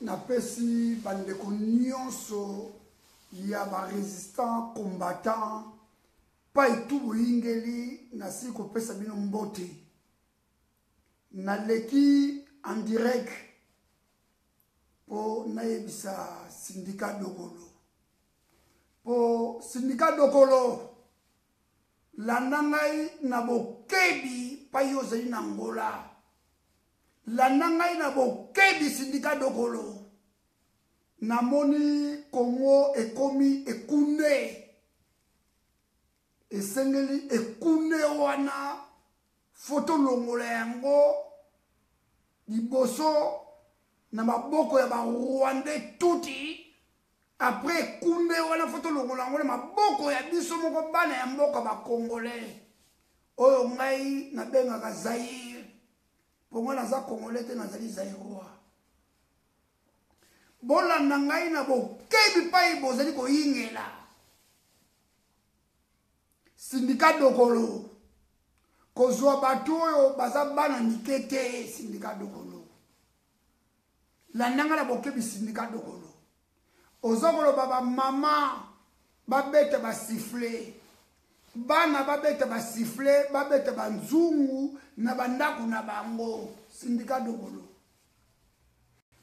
Napesi bandeko nyonso ya ba resistants combattants pai tu boyingeli, nasili kopesa bino mbote. Naleki en direct mpo nayebisa Sindika Dokolo, mpo Sindika Dokolo, landa ngai na bokebi pai yo ozali na Angola. Landa ngai na bokebi, Sindika Dokolo. Namoni Kongo ekomi ekunde, esengeli ekunde wana fo tolongola yango liboso na maboko ya Barwandais tuti. Après ekunde wana, fo tolongola yango na maboko ya biso moko, bana ya mboka, Bacongolais, oyo ngai nabengaka Zaire, mpo ngai naza Congolais te, nazali Zairois. Bolanda ngai na bokebi pai bozali koyingela. Sindika Dokolo, kozwa bato oyo baza bana mike te. Sindika Dokolo, landa ngai na bokebi. Sindika Dokolo, oza koloba bamama babeta basifflets, bana babeta basifflets, babeta banzungu na bandako na bango. Sindika Dokolo,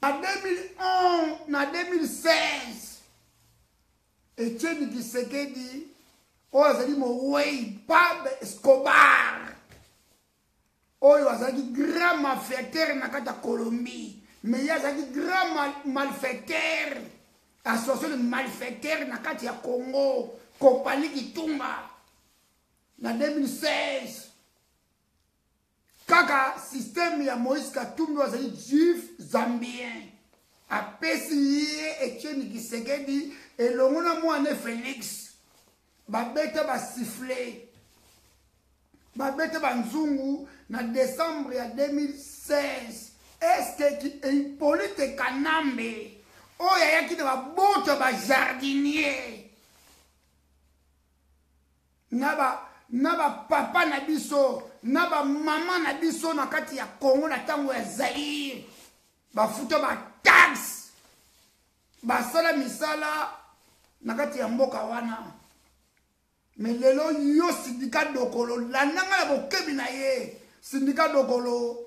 na 2011, na 2016, Etienne Tshisekedi oyo azali mowei, Pablo Escobar oyo azalaki grand malfaiteur na kati ya Colombie, mais ye azalaki grand malfaiteur, association de malfaiteur na kati ya Congo, Compagnie Kitunga. Na 2016, kaka système ya Moïse Katumbi oyo azali juif zambien, apesi ye Etienne Tshisekedi elongo na mwana Félix, babeta basifflets, babeta banzungu na décembre ya 2016. Est-ce Hippolyte Kanambe oyo ayaki na baboto ya bajardinier na bapapa na biso na bamama na biso na kati ya Congo na ntango ya Zaire, bafuta bataxe, basala misala na kati ya mboka wana? Mais lelo yo Sindika Dokolo, landa ngai na bokebi na ye. Sindika Dokolo,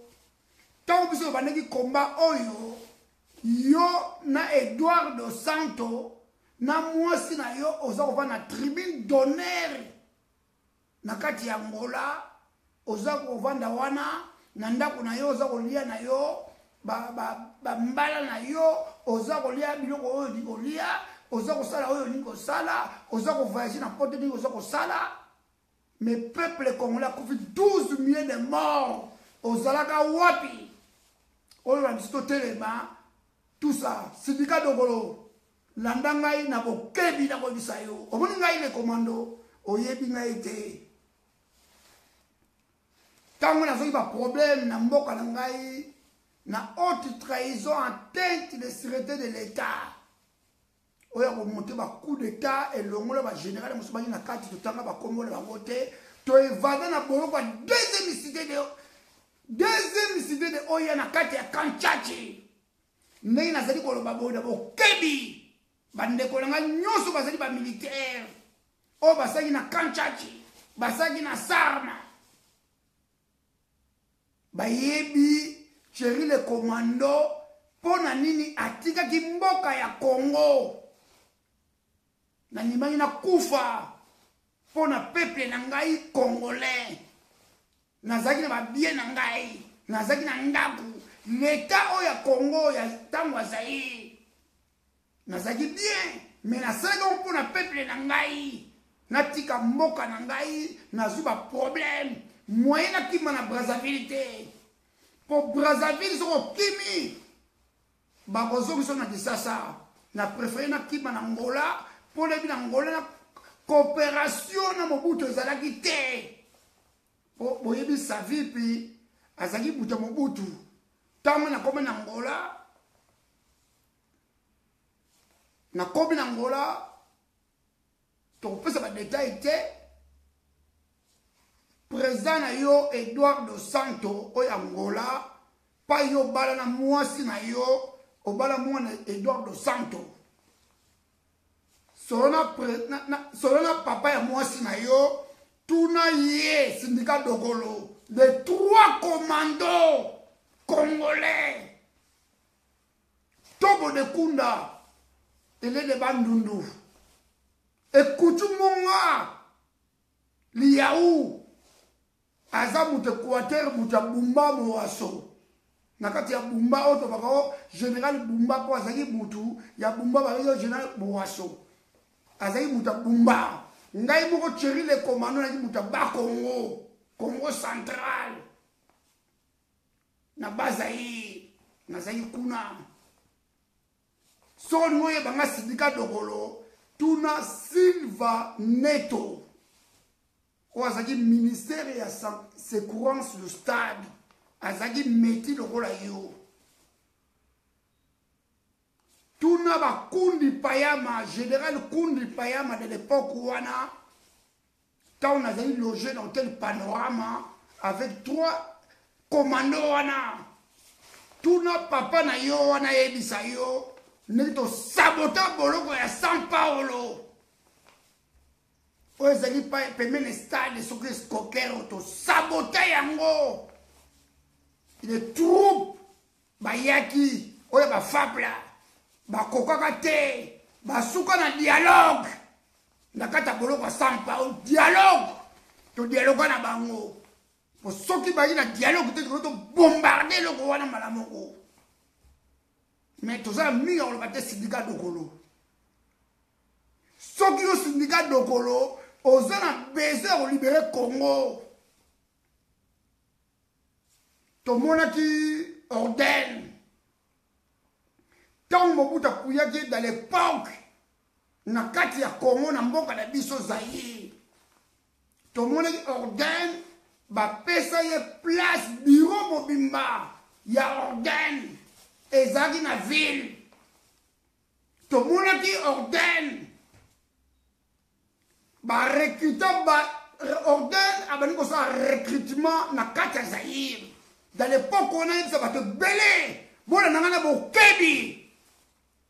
ntango biso tobandaki komba oyo, yo na Eduardo Santo na mwasi na yo oza kovanda na tribune d'honneur na kati ya Angola, oza kovanda wana na ndako na yo, oza kolia na yo bambala na yo, oza kolia biloko oyo olingi kolia, oza kosala oyo olingi kosala, oza kovoyage na poto ndenge oza kosala. Mais peuple congolais akufi, 12 millions de morts, ozalaka wapi? Oyo na biso totelema, tout ça. Sindika Dokolo, landa ngai na bokebi, nakoyebisa yo. Omoni ngai le commando, oyebi ngai te. Ntango nazwaki baproblème na mboka na ngai na haute trahison, atteinte de sûreté de l'État, oyo akomonter bacoup d'état elongola bagénéral mosusu baki na kati, totanga bakombo na bango te, toévader na boloko ya deuxième cité de oyo na kati ya Camp Tshatshi. Ndenge nazali koloba boye na bokebi, bandeko na ngai nyonso bazali bamilitaire oyo basalaki na Camp Tshatshi, basalaki na Sarma, bayebi Thierry le commando mpo na nini atikaki mboka ya Congo. Nandimaki nakufa mpo na peuple na ngai congolais. Nazalaki na babiens na ngai, nazalaki na ndako, leta oyo ya Congo ya ntango ya Zaire, nazalaki bien, mais nasalaki yango mpo na peuple na ngai. Natika mboka na ngai, nazwi baproblème, moyen nakima na Brazzaville te, mpo Brazzaville soki okimi, bakozongisa na Kisasa. Na préféré nakima na Angola, mpo nayebi na Angola na coopération na Mobutu ezalaki te. Po boyebi Savipi azalaki buta Mobutu. Ntango nakomi na Angola, nakomi na Angola, tokopesa badétails te. Président na yo Eduardo Santo oyo Angola, mpa yo bala na mwasi na yo. Obala mwana Eduardo Santo. Solo na, na, na, solo na papa ya mwasi na yo, tuna ye Sindika Dokolo, les trois commandos congolais. Tobo de Kunda, Elede Bandundu, Ekutu Monga, Liaou, aza moto Equateur, moto ya Bumba Moaso. Na kati ya Bumba oyo tobaka o Général Bumba, mpo azalaki motu ya Bumba, babengi o Général Boaso. Azalaki moto ya Bumba. Ngai moko Thierry le commando nazalaki moto ya Bakongo, Congo central. Na Bazaïre, nazalaki kuna. Soki olingi oyeba nga Sindika Dokolo, tuna Silva Neto oyo azalaki ministère ya secourance le stade, azalaki meti lokola yo. Tuna bakundi Payama, général Kundi Payama de l'époque wana, ntango nazali loge na hotel Panorama avec trois commando wana. Tuna papa na yo wana, yebisa yo ndenge tosabota boloko ya San Paolo oyo ezali pembeni stade, soki escokero tosabota yango. Les troupes bayaki oyo bafapla bakokaka te, basuka na dialogue na kati ya boloko ya San Paolo. Dialogue, todialoga na bango, po soki bayi na dialogue te, tokoki tobombarde eloko wana mbala moko. Mais toza na mingi ya koloba te. Sindika Dokolo, soki yo Sindika Dokolo oza na besoin ya kolibere Congo, tomonaki orden ntango Mobutu akuyaki dans l'époque na kati ya Congo, na mboka na biso Zaïre, tomonaki orden bapesa ye place, bureau mobimba ya orden ezalaki na ville. Tomonaki orden barecruta ba orden abandi kosala recrutement na kati ya Zaïre dans l'époque wana. Yebisa bato ebele, bolanda ngai na bokebi,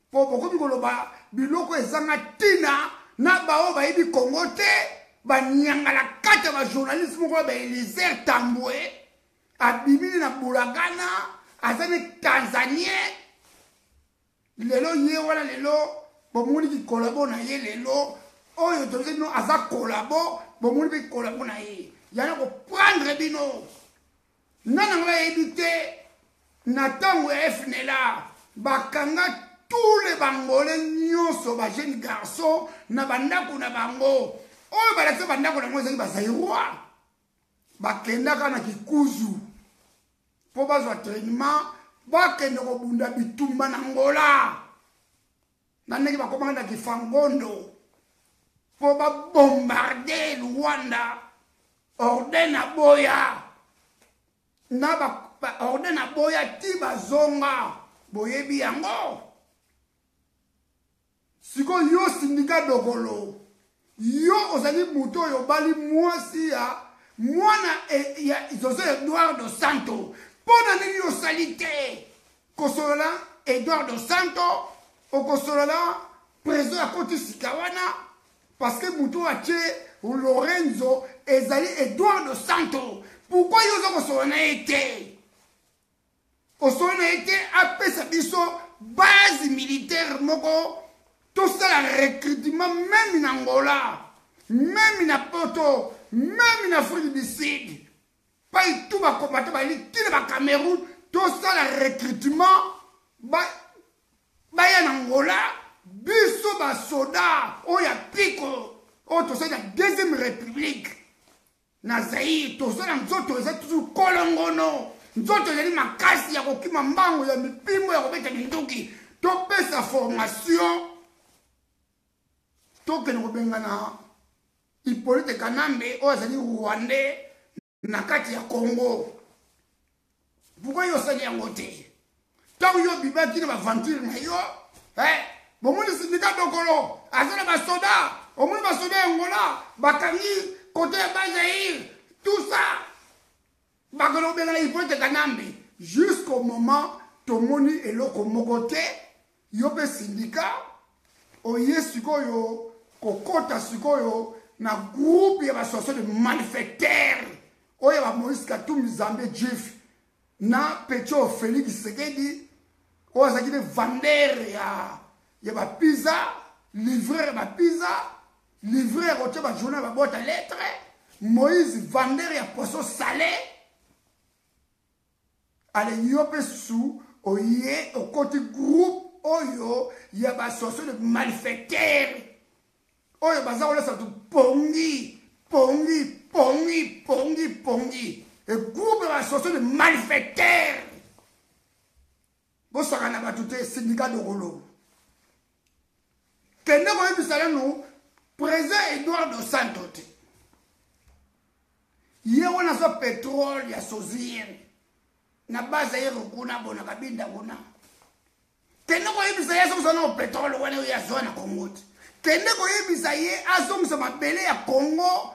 mpo bokomi koloba biloko ezanga ntina na baoyo bayebi Kongo te. Banyangala kati ya bajournaliste moko ya baElizer Tambwe, abimini na Bulagana, aza ne Tanzanien. Lelo ye wana, lelo bomoni kikolabo na ye. Lelo oyo toyebisa bino aza kolabo, bomoni mpe kikolabo na ye yana koprendre bino. Nga na ngai nayebi te, na ntango ya FNLA bakanga tous les Bangolais nyonso, bajeune garçon, na bandako na bango oyo balakisa bandako na bango ezalaki Bazaïrois. Bakendaka na Kikuzu mpo bazwa trainement, bakende kobunda bitumba na Ngola, na ndenge bakomaka na Kifangondo mpo babombarde Luanda. Orden na boya na ba orden na boya ti bazonga, boyebi yango. Sikoyo yo Sindika Dokolo, yo ozali moto oyo obali mwasi ya mwana ya José Eduardo Santo, mpo na nini osali te kosolola Eduardo Santo, okosolola président akoti sika wana? Parce que moto oyo atie Lorenzo ezali Eduardo Santo. Pourquoi yo oza kosolola na ye te, osolola na ye te apesa biso base militaire moko, tosala recrutement même na Angola, même na Poto, même na Afrique du Sud, pai tu bakombata bali ntina baCameroun, tosala recrutement baya na Angola, biso basoda oyo ya piko oyo tosali na deuxième république na Zaïre, toza na nzoto eza toujours kolongono, nzoto ezali makasi ya kokima mbango ya mipimbo ya kobeta minduki, topesa formation, tokende kobengana Hippolyte Kanambe oyo azali Rwandais na kati ya Congo? Pourquoi yo osali yango te ntango yo obibaki na baventure na yo? Bomoni Sindika Dokolo aza na basoda, omoni basoda ya Ngola bakangi kote ya Bazaïre, tout ça, bakende kobengana Hippolyte Kanambe jusqu'au moment. Tomoni eloko moko te. Yo mpe sindika oye sikoyo kokota sikoyo na groupe ya bassociation de malfaiteurs oyo ya ba Moïse Katumbi Zambie Juif na Petro Félix Tshisekedi oyo azalaki nde vendeur ya ba pizza, livreur ya ba pizza, livreur otie ba journal ba boîte à lettres, Moïse vendeur ya poisson salé. Ale yo mpe susu oye okoti groupe oyo ya ba association de malfaiteurs oyo baza kolesa bato pongi pongi pongi pongi pongi, e groupe ya ba association de malfaiteurs. Bosaka na bato te. Sindika Dokolo, kende koyebisa nanu président Eduardo Santo te, ye wana azwa pétrole ya Sozir na base ye kuna bona Kabinda kuna. Kende koyebisa ye azongisa nao pétrole wana oyo azwa na Congo te. Kende koyebisa ye azongisa mabele ya Congo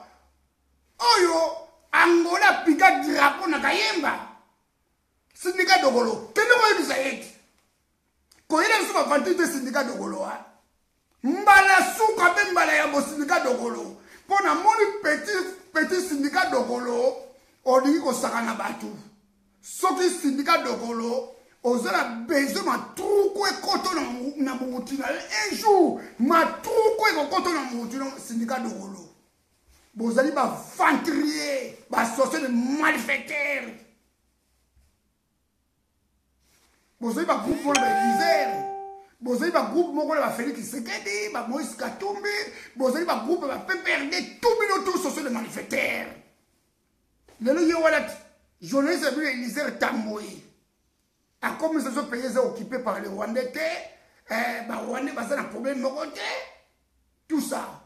oyo Angola apika drapeau na Kayemba. Sindika Dokolo, kende koyebisa ye te, koyela biso bavanti te. Sindika Dokolo, a mbala suka mpe mbala ya bosindika Dokolo, mpo namoni petit petit Sindika Dokolo olingi kosaka na bato. Soki Sindika Dokolo oza na besoin matruku ekoto na mokuti na yo, un jour matruku ekokoto na mokuti na Sindika Dokolo. Bozali baaventurier, bassociation de malfaiteurs. Bozali bagroupe moko na baElizer, bozali bagroupe moko na baFélix Tshisekedi, baMoïse Katumbi, bozali bagroupe ya baPPRD, tout bino tous sociaux de malfaiteurs. Lelo ye wana journaliste ya bino Elizer Tambwe akomisa biso pays eza occupé par les Rwandais te, Barwandais baza na problème moko te, tout ça.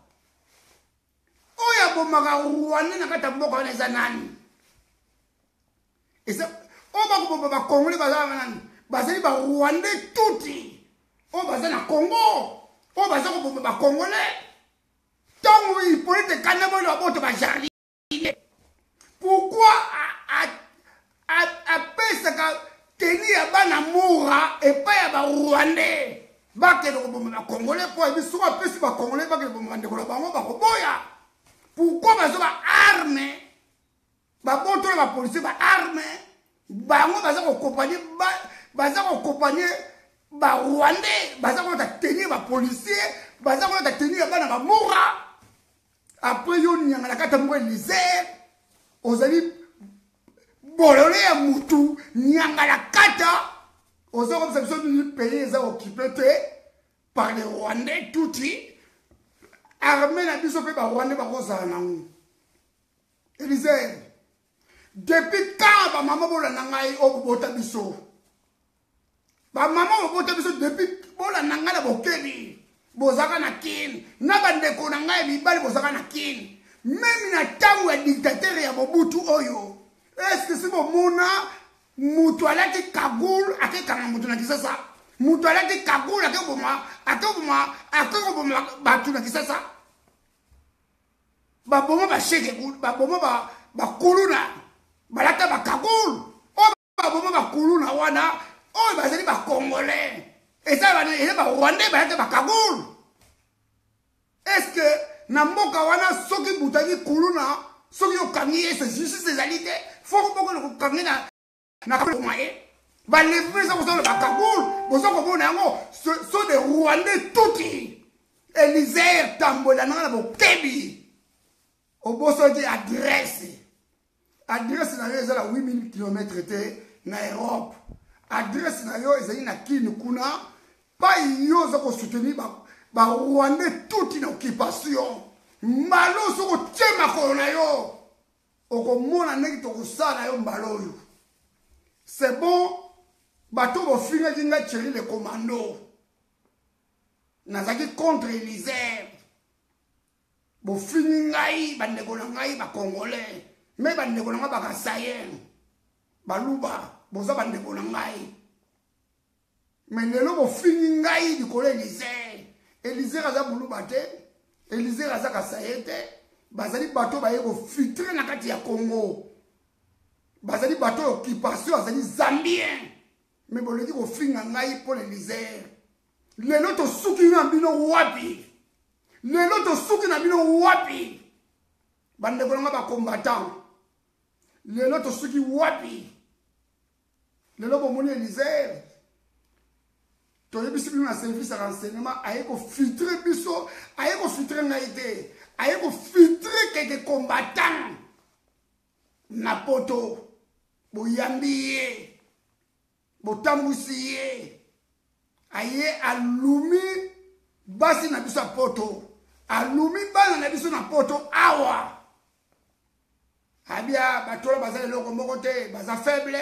Oyo abomaka Rwandais na kati ya mboka wana eza nani? Eza oyo bakoboma Bakongole baza nani? Bazali Barwandais tuti oyo baza na Congo, oyo baza koboma Bakongole. Ntango Hippolyte Kanambe oyo baboto bajardinier, pourquoi apesaka teni ya bana Mura epai ya Barwandais bakende koboma Bakongole? Mpo yebi soki apesi Bakongole bakende koboma bandeko na bango, bakoboya. Pourquoi bazo baarme, babotola bapolisier baarme? Bango baza kokompanie Barwandais, baza kolata tenue ya bapolisier, baza kolata tenue ya bana bamura. Après yo nyanga na kati ya moko, Elizer, ozali bolole ya mutu. Nyanga na kata, oza komisa biso nini? Pays eza occupé te par les Rwandais tuti. Armée na biso mpe Barwandais bakozala nango. Elizer, depuis quand bamama bolanda ngai oyo bobota biso, bamama bobota biso, depuis bolanda ngai na bokebi, bozalaka na Kine na bandeko na ngai ya mibali, bozalaka na Kine même na ntango ya dictateur ya Mobutu oyo, est-ce si bomona moto alati cagoule akekanga moto na Kisasa, moto alati cagoule akeboma akeboma akekoboma bato na Kisasa? Baboma basheke, baboma bakuluna balata bacagoule. Oyo baboma bakuluna wana oyo bazali Bacongolais? Eza Barwandais balata bacagoule. Est ce que na mboka wana soki butaki kuluna, soki okangi ye, justice ezali te? Foko bokona kokangi na koma ye balevre eza kosala bacagoule, boza komona yango so de Rwandais tuti. Elizer Tambola nanga na bokebi, obosoki adresse. Adresse na yo eza na 8000 km te na Europe. Adresse na yo ezali na Kini kuna pai. Yo oza kosoutenir Barwandais tuti na occupation. Mbala oyo soki otie makolo na yo, okomona ndenge tokosala yo. Mbala oyo c'est bon. Bato bofingaki ngai Thierry le commando, nazalaki contre Elizer, bofingi ngai. Bandeko na ngai Bacongolais, me bandeko na ngai Bakasayen, Baluba, boza bandeko na ngai, me lelo bofingi ngai likolo Elizer. Elizer aza Moluba te, Elizer aza Kasaye te. Bazali bato baye kofiltrer na kati ya Congo, bazali bato ya occupation. Azali Zambien. Me boleki kofinga ngai mpo na Elizer. Lelo tosuki na bino wapi? Lelo tosuki na bino wapi? Bandeko na nga ba combattant. Lelo tosuki wapi? Lelo bomoni Elizer. Toyebisi bino na service ya renseignement aye kofiltre biso, aye kofiltre ngai te, aye kofiltre keke combattant na poto. Boyambi ye, botambwisi ye, aye alumi basi na biso ya poto, alumi bana na biso na poto awa. Abia bato wana baza eloko moko te, baza faible,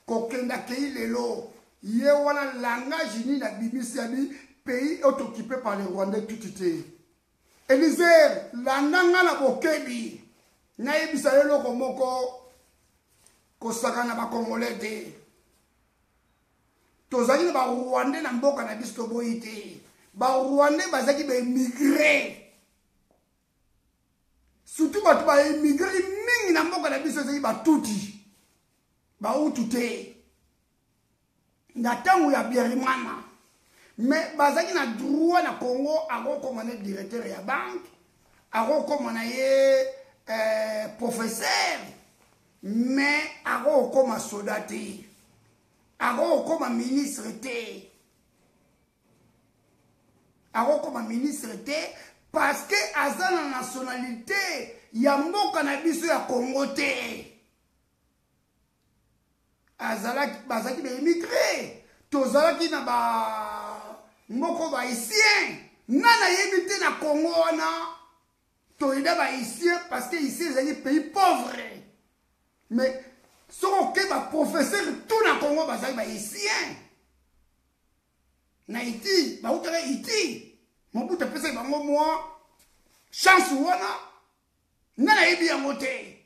kokenda kei lelo. Ye wana langage nini abimisi abi pays est occupé par les Rwandais tuti te. Elizer, landa nga na bokebi. Nayebisa yo eloko moko, kosakana ba Congolais te. Tozali na ba Rwandais na mboka na biso, toboyi te. Ba Rwandais bazalaki ba immigrés. Surtout bato ba immigré mingi na mboka na biso ezali batuti, bautu te na ntango ya Biarimana, mais bazalaki na droit na Congo. Akokoma na directeur ya banque, akokoma na ye professeur, mais akokoma soda te, akokoma ministre te, akokoma ministre te, parce que aza na nationalité ya mboka na biso ya Congo te. Azalaki, bazalaki ba immigré, tozalaki na ba mboko ba haïtien. Nga nayebi te na Congo wana toyeda ba haïtien, parce que ici ezalaki pays pauvre. Mais soki oke ba professeur tout na Congo bazalaki ba haïtien. Na Haïti, bautaka Haïti, Mobutu apesaki bango mwa chance wana, nga nayebi yango te.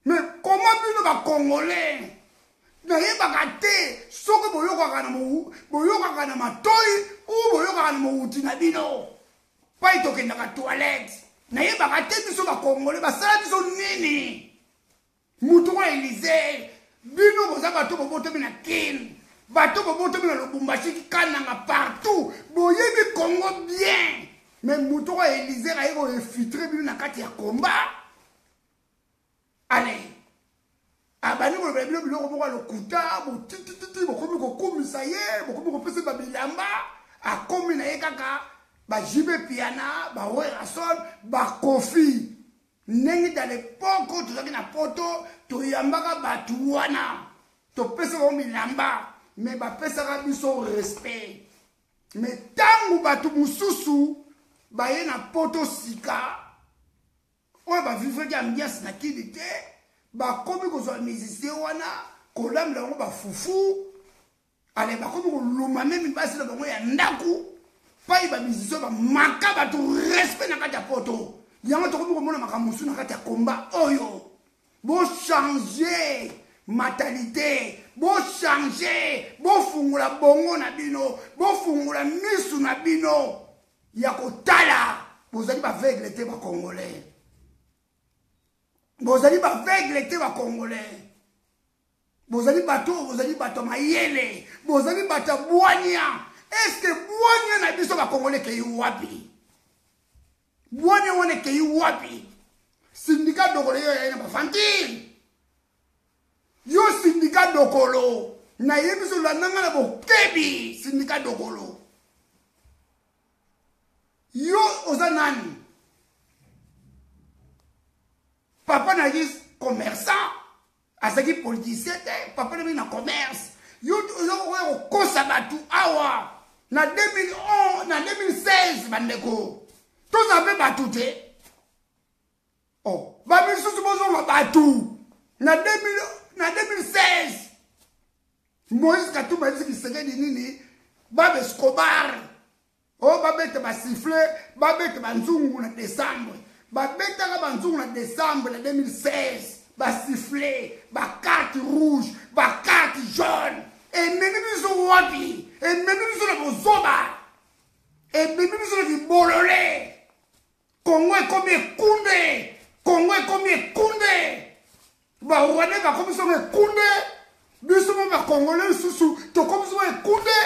Mais comment bino ba Congolais nayebaka te soki boyokaka na boyokaka na matoi ou boyokaka na mowuti na bino pai tokendaka toilette, nayebaka te biso ba Congolais basala biso nini. Mutu kwa Elysée, bino boza bato bobotomi na Kin, bato bobotomi na Lubumbashi, Kananga, partout boyebi Congo bien, mais mutu kwa Elysée aye ko infiltrer bino na kati ya combat. Allez, abandi kolobela bino biloko moko ya lokuta, botitititi, bokomi kokumisa ye, bokomi kopesa ba bilamba, akomi na ye kaka ba JB Piana, ba Werrason, ba Kofi. Ndenge dans l'époque oyo tozalaki na poto, toyambaka bato wana, topesaka bango bilamba, mais bapesaka biso respect. Mais ntango bato mosusu baye na poto sika, oyo bavivraki ambiance na kini te, bakomi kozwa musicien wana, kolambela bango bafufu, ale bakomi koluma meme basi na bango ya ndaku, pai ba musicien bamaka bato respect na kati ya poto. Yango tokomi komona makambo mosusu na kati ya combat oyo. Bochange mentalité, bochange, bofungola bongo na bino, bofungola misu na bino ya kotala. Bozali ba aveugle te ba Congolais, bozali ba aveugle te ba Congolais, bozali bato, bozali bato mayele, bozali bato ya bwania. Est-ce que bwania na biso ba Congolais ekei wapi? Bwania wana ekei wapi? Sindika Dokolo yo yaye na bafantile, yo Sindika Dokolo nayebi so landanga na bokebi. Sindika Dokolo yo oza nani? Papa na ye commerçant, azalaki politicien te, papa na ye na commerce. Yo oya kokosa bato awa na 2011, na 2016. Bandeko, tozala mpe bato te. Oh, bamisusu bozonga bato na 2016. Moïse Katumbi ayebisi Tshisekedi nini? Babe Escobar oyo babeta basiffle, babeta banzungu na décembre, babetaka banzungu na décembre na 2016, basiffle, bacarte rouge, bacarte jaune. Ememi biso wapi? Ememi biso na bozoba, ememi biso na kibolole. Congo ekomi ekunde, Congo ekomi ekunde, ba Rwandais bakomi songo ekunde, biso mo ba Congolais lisusu Tokomisi oyo ekunde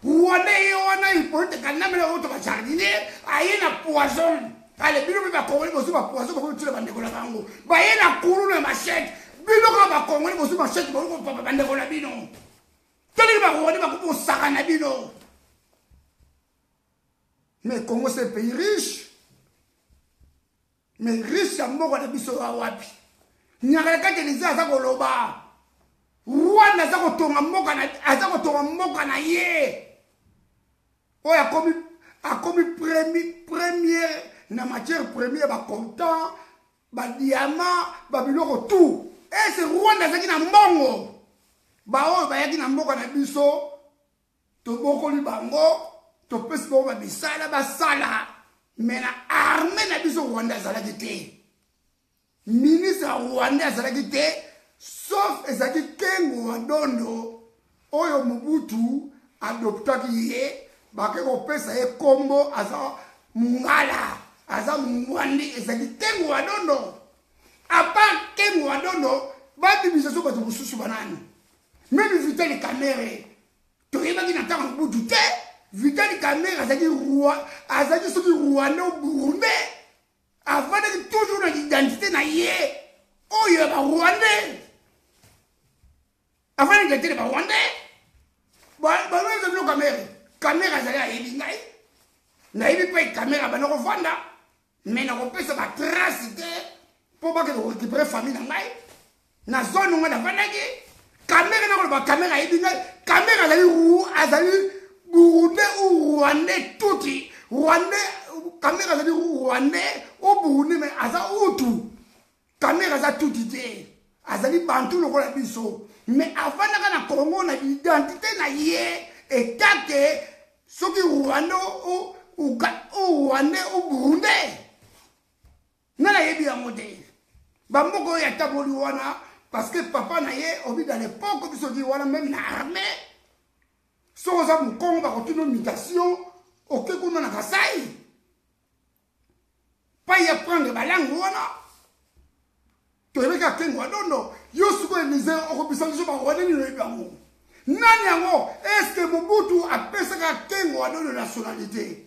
rwanda ye wana Hippolyte Kanambe na oto ba jardinier aye na poison. Ale bino mpe bakongoli bozwi ba poison bakomi tila bandeko na bango. Baye na kulu na machette. Bino kaka bakongoli bozwi machette bakomi kopapa bandeko na bino. Toliki ba rwanda bakomi kosaka na bino. Mais Congo c'est un pays riche. Mais riche ya mboka na biso ya wapi? Nyakalakati Elysée aza koloba. Rwanda aza kotonga mboka na aza kotonga mboka na ye. Oyo akomi akomi premier na matière première ba coltan, ba diamant, ba biloko tout. Ese Rwanda azalaki na mbongo. Ba oyo bayaki na mboka na biso tobokoli bango topesi bango bamisala basala me na arme na biso rwanda azalaki te ministre ya rwanda azalaki te sauf ezalaki kengo wa dondo oyo mobutu adoptaki ye bake kopesa ye kombo aza mungala aza mungwandi ezalaki kengo wa dondo apart kengo wa dondo babimisa so bato mosusu banani meme vitali kamere toyebaki na ntango mobutu te vitali kamere azalaki roi azalaki soki rwandais ou burundais afandaki toujours na identité na ye oyo ya barwandais afandaki identité na barwandais baloyeza bino kamere kamere azali ayebi ngai nayebi mpe kamere abanda kovanda me nakopesa batrace te mpo bakende korécupere famille na ngai na zone ngai nafandaki kamere nakoloba kamere ayebi ngai kamere azali azali burundais ou rwandais tuti rwandais kamere azali rwandais ou burundais mais aza hutu kamere aza tuti te azali bantu lokola biso mais afandaka na congo na identité na ye etake soki rwandais ou rwandais ou burundais nga nayebi yango te bamboka oyo ataboli wana parce que papa na ye obi dans l'époque biso di wana meme na armée soki oza mokongo bakotuna mutation oke kuna na kasai pai ya prendre balangue wana toyebaki akengo adondo yo sikoyo elise okobisa biso barwande nini oyebi yango nani yango estce mobutu apesaka kengo adondo nationalité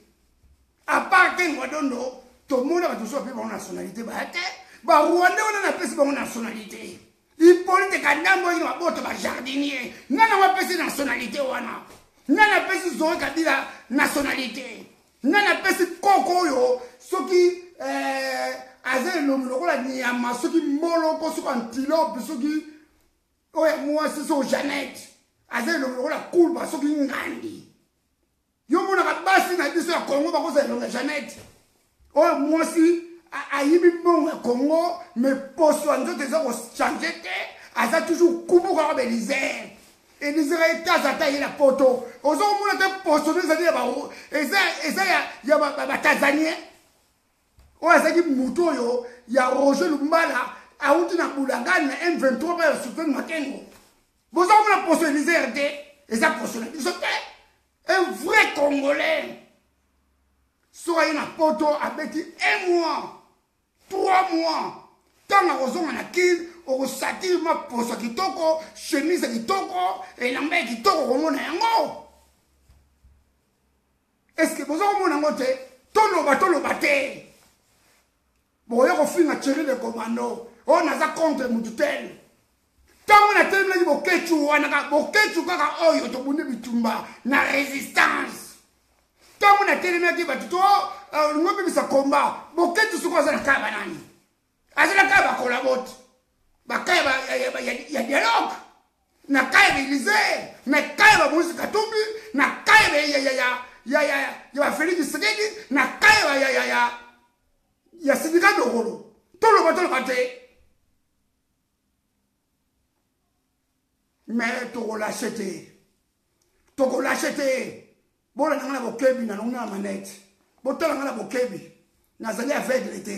apart kengo adondo tomona bato mosusu bape bango nationalité baya te barwande wana napesi bango nationalité Hippolyte Kanambe oyo maboto ba jardinier nani yango apesi nationalité wana nani apesi Zoe Kabila nationalité nani apesi koko oyo soki eh, aza elongi lokola nyama soki mboloko soki antilope soki oyo mwasi soki Jeannette aza elongi lokola kulba soki ngandi yo monaka basi na biso ya congo bakozala elonga janete oyo mwasi ayibi mbongo ya congo mais poso ya nzoto eza kochange te aza toujours kubu kaka belizer elizer etaza ata ye na poto oza komona te poso no ezali eza ya batanzanien oyo azalaki moto oyo ya roger lumbala awuti na bulangani na m23 mpe ya sultan makengo boza komona poso elizer te eza poso na biso te un vrai congolais soki aye na poto abeti un mois trois mois ntango akozonga na kin okosatire ma poso ya kitoko chemise ya kitoko elamba ya kitoko okomona yango estce boza komona yango te toloba toloba te bokoya kofinga thierry le commando oyo naza contre mutu tel ntango natelemelaki bokecu wana kaka bokecu kaka oyo tobundi bitumba na résistance ntango natelemelaki bato to euh, olingi obebisa komba bokecu soki aza na kaya banani aza na kaya bakolaboti bakaya ya dialogue na kaya ba Elysée na kaya ba Moïse Katumbi na kaya ba ya ya ya ya ya ya ba Félix Tshisekedi na kaya ba ya ya ya ya Sindika Dokolo toloba toloba te mais tokolashe te tokolashe te bolanda ngai na bokebi nalongi na manete botala ngai na bokebi nazali aveugle te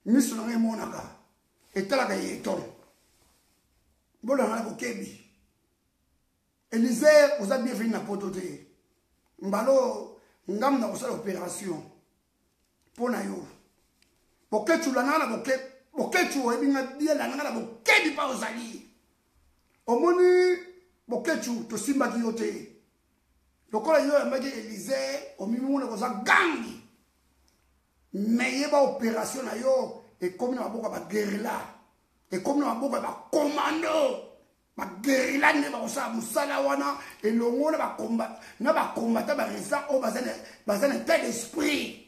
miso na ngai emonaka etalaka yeton bolanda na bokebi eliser oza bienvenu na poto te mbalo ngambo na kosala opération mpo na yo bokecu landa na bokebi bokecu oyebi nga bien landa nga na bokebi mpa ozali omoni. Boketshu, tosimbaki yo te. Lokola yo oyambaki Elysée, omimona koza gangi. Mais yeba opération na yo ekomi na maboko ya baguerilla, ekomi na maboko ya bacommando. Baguerilla nde bakosala mosala wana elongo na bakombata barésistant oyo baza na état d'esprit.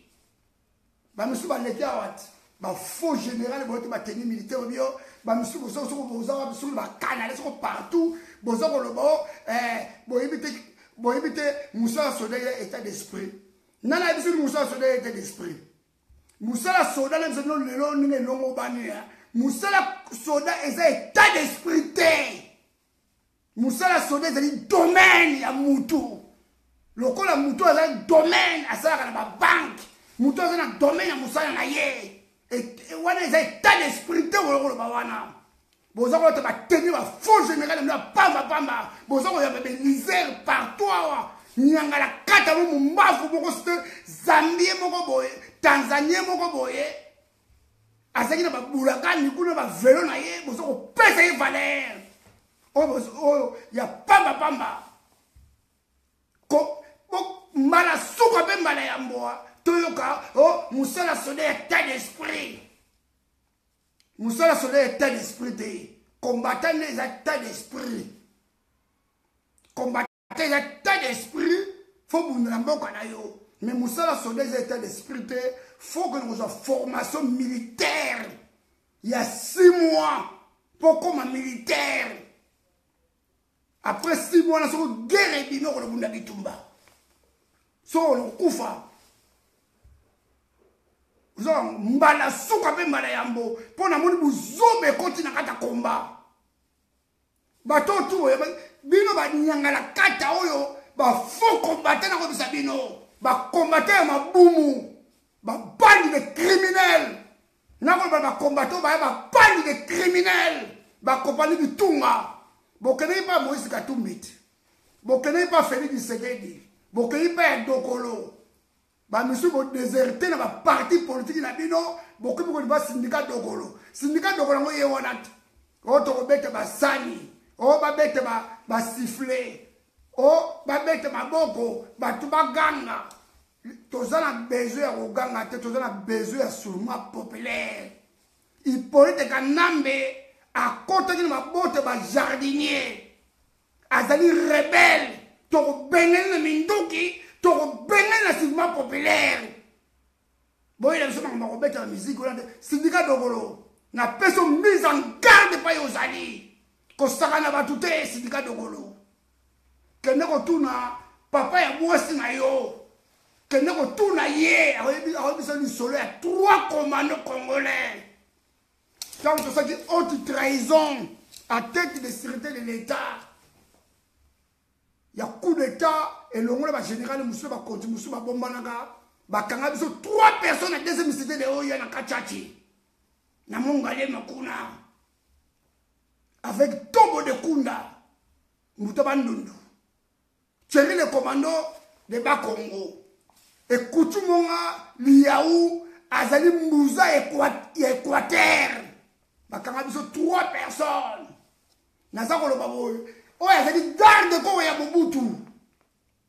Bamisusu baleki awa ti bafaux général boyo te, bateni militaire oyo bamisusu boza soko boza wapi, soki bakanale soko partout boza koloba o boyebi te, boyebi te mosala soda ya état d'esprit. Nani ayebi soki mosala soda ya état d'esprit? Mosala soda na biso bino lelo ndenge elongo bani ya mosala soda eza état d'esprit te. Mosala soda ezali domaine ya mutu. Lokola mutu aza domaine asalaka na babanke, mutu aza na domaine ya mosala na ye, wana eza état d'esprit te. Koloba wana boza kolata bateni bafaux général na pamba pamba, boza koyamba belisere partout awa. Nyangala kata mo mombafu moko site Zambie moko boye, Tanzanie moko boye, azalaki na babulakani kuna bavelo na ye, boza kopesa ye valeur oyo ya pamba pamba. Mbala suka mpe mbala ya mboa toyoka o mosala soda ya état d'esprit. Mosala soda ya état d'esprit te. Combattant nde eza état d'esprit. Combattant eza état d'esprit, faut bundela mboka na yo. Mais mosala soda eza état d'esprit te. Faut kende kozwa formation militaire ya 6 mois mpo koma militaire. Après 6 mois na soko guerre ebimi, okolobunda bitumba, soko olokufa. Oza mbala suka mpe mbala yambo mpo namoni buzoba ekoti na kati ya komba. Bato oyo tu boye bino banyangala kata oyo bafaux combattant, nakobisa bino bacombattant ya mabumu, babandi de criminel. Nakoloba bacombattant baya babandi de criminel, bakopani bitunga. Bokendeki mpa Moïse Katumbi te, bokendeki mpa Félix Tshisekedi, bokendeki mpa ya Dokolo. Bamisusu bodéserte na baparti politike na bino, bokomi koni basindika Dokolo. Sindika Dokolo yango ye wana te. Oyo tokobeta basani, oyo babeta basifle, o babeta maboko, bato baganga. Toza na besoin ya koganga te, toza na besoin ya soulèvement populaire. Hippolyte Kanambe akotaki na mabota bajardinier, azali rebelle. Tokobengani na minduki, tokobengani na soulèvement populaire. Boyela biso makambo akobeta na miziki wana te. Sindika Dokolo, napesi mise en garde epai ozali, kosaka na bato te. Sindika Dokolo, kende kotuna papa ya mwasi na yo, kende kotuna ye, akoyebisa lisolo ya trois commando congolais ntango tosalaki haute trahison à tête de sécurité de l'État ya coup d'état elongola bagénéral mosusu, bakonzi mosusu babombanaka, bakanga biso trois personnes na deuxième cité de oyo na Kachachi na Mongalema kuna avec Tobo de Kunda, moto Bandundu, Thierry le commando de Bakongo, ekutu monga liau azali mbuza ya Équateur. Bakanga biso trois personnes. Naza koloba boye, oyo azali garde koko ya Mobutu,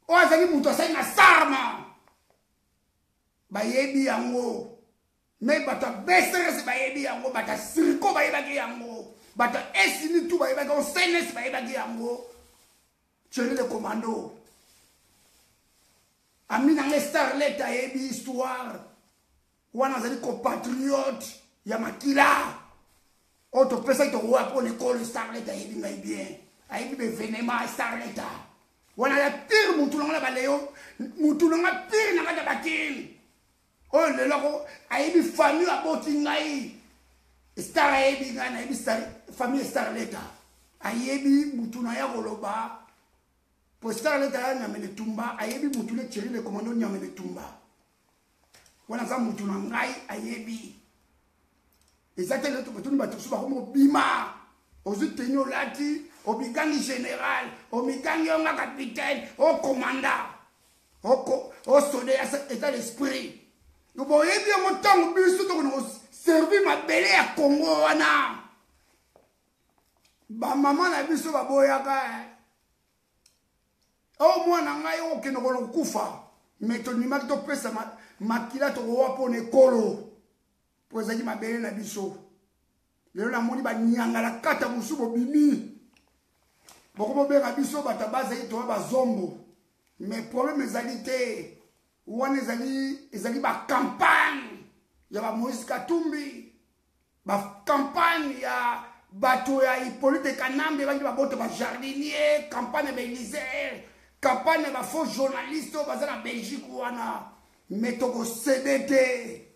oyo azali moto asali na sarma, bayebi yango. Me bato ya BCRS bayebi yango, bato ya Sirko bayebaki yango, bato ya Esini tu bayebaki yango, CNS bayebaki yango. Thierry le commando, ami na ngai Starlet ayebi histoire wana, azali compatriote ya makila oyo topesaki tokoya mpona ekolo. Starlet ayebi ngai bien, ayebi baévénement. Starlet wana ya pire mutu nango na baleo, mutu nanga pire na kati ya bakini oyo lelo ako ayebi famille aboti ngai. Star ayebi ngai, nayebi famille. Starleta ayebi mutu na ya koloba po Starleta ya Nyamele Tumba, ayebi mutu ne Thierry le commando Nyamele Tumba wana aza mutu na ngai, ayebi. Eza te lelo tokotuni bato mosusu bakomi kobima, ozwi teni olati, omigangi général, omigangi onga capitaine, okomanda, osode état d'esprit. Boyebi yango ntango biso tokona koservi mabele ya Kongo wana, bamama na biso baboyaka. O mwana ngai okokende kokufa, me tondimaki topesa makila, tokowa mpo na ekolo, mpo ezalaki mabele na biso. Lelo namoni banyangala kata mosusu bobimi, bokomobenga biso bato bazali toya bazombo, mais problème ezali te. Wana ezali bacampagne ya bamoïse Katumbi, bacampagne ya bato ya Hippolyte Kanambe, bangi babota bajardinier, campagne ya baelizer, campagne ya bafaux journaliste oyo baza na Belgique wana. Me tokosede te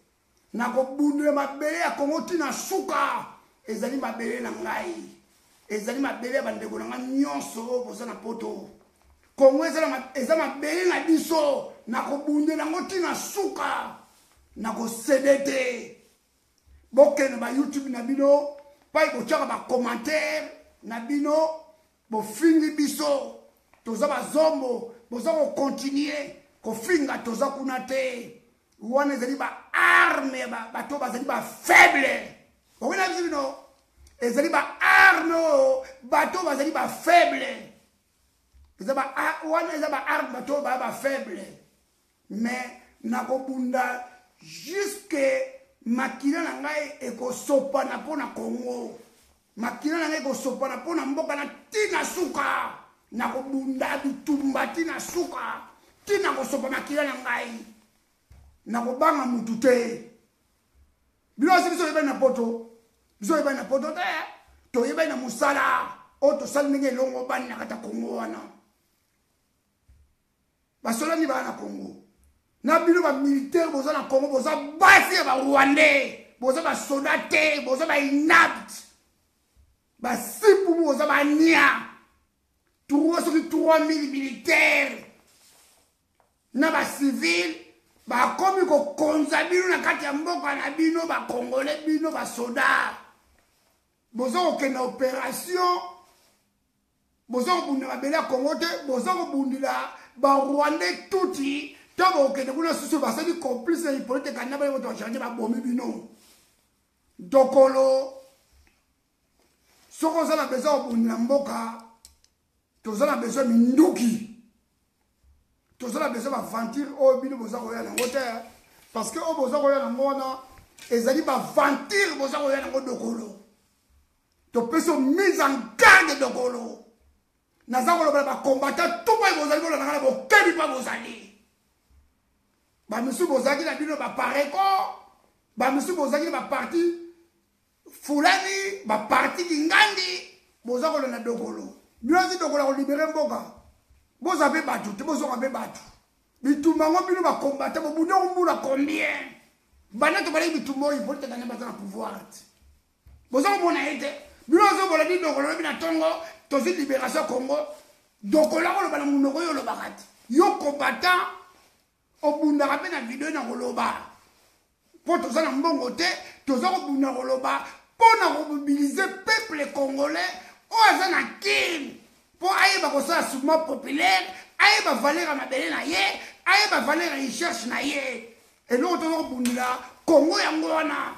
na kobundela mabele ya Kongo ntina suka. Ezali mabele na ngai, ezali mabele ya bandeko na ngai nyonso oyo boza na Poto. Kongo eza mabele na biso, na kobundela yango ntina suka, na kosede te. Bokende ba YouTube na bino pai, botiaka bacommentaire na bino, bofingi biso toza bazombo, boza kocontinue kofinga, toza kuna te. Wana ezali baarme ya bato bazali bafaible. Okoki na biso bino, ezali baarme oyo bato bazali bafaible. Wana eza baarme bato oyo baya bafaible. Mais nakobunda jusque makila na ngai ekosopana mpo na Kongo, makila na ngai ekosopana mpo na mboka na ntina suka. Nakobunda bitumba ntina suka, ntina kosopa makila na ngai, nakobanga mutu te. Bino asi biso oyebani na Poto, biso oyebani na Poto te, toyebani na mosala oyo tosali ndenge elongo bani na kati ya Kongo wana. Basolani baa na Congo na bino, bamilitaire boza na Congo, boza basi ya barwandais, boza basoda te, boza bainapte, basipumu, boza bania 3 soki 3000 militaire na bacivile bakomi kokonza bino na kati ya mboka na bino. Bakongole, bino basoda boza kokende opération, boza kobundela mabele ya Kongo te, boza kobundela barwandais tuti. To bokokende kuna susu, basali complice na Hippolyte Kanambe, bato bachange, babomi bino. Dokolo, soki oza na besoin kobundela mboka, toza na besoin minduki, toza na besoin baventure oyo bino boza koya nango te, parce que oyo boza koya nango wana ezali baventure boza koya nango. Dokolo, topesi yo mise en garde. Dokolo, naza kolobela bacombattant tout boye bozali kolanda nga na bokebi, mpa bozali bamisusu bozalaki na bino bapareko, bamisusu bozalaki na baparti fulani, baparti kingandi, boza kolanda Dokolo. Bino azi Dokolo akolibere mboka, boza mpe bato te, bozoka mpe bato. Bitumba yango bino bacombattant bobundi okumbula combien? Banda tobalaki bitumba oyo, Hippolyte Kanambe baza na pouvoir te, boza komona ye te. Bino ozobola di Dokolo lobi na ntongo tozwi libération Congo. Dokolo akoloba na monoko oyo olobaka te. Yo combattant obundaka mpe na video na koloba mpo toza na mbongo te, toza kobunda koloba mpo na komobilize peuple congolais oyo aza na Kine, mpo ayeba kosala soulèvement populaire, ayeba valeur ya mabele na ye, ayeba valeur ya recherche na ye. Eloko toza kobundela Kongo yango wana,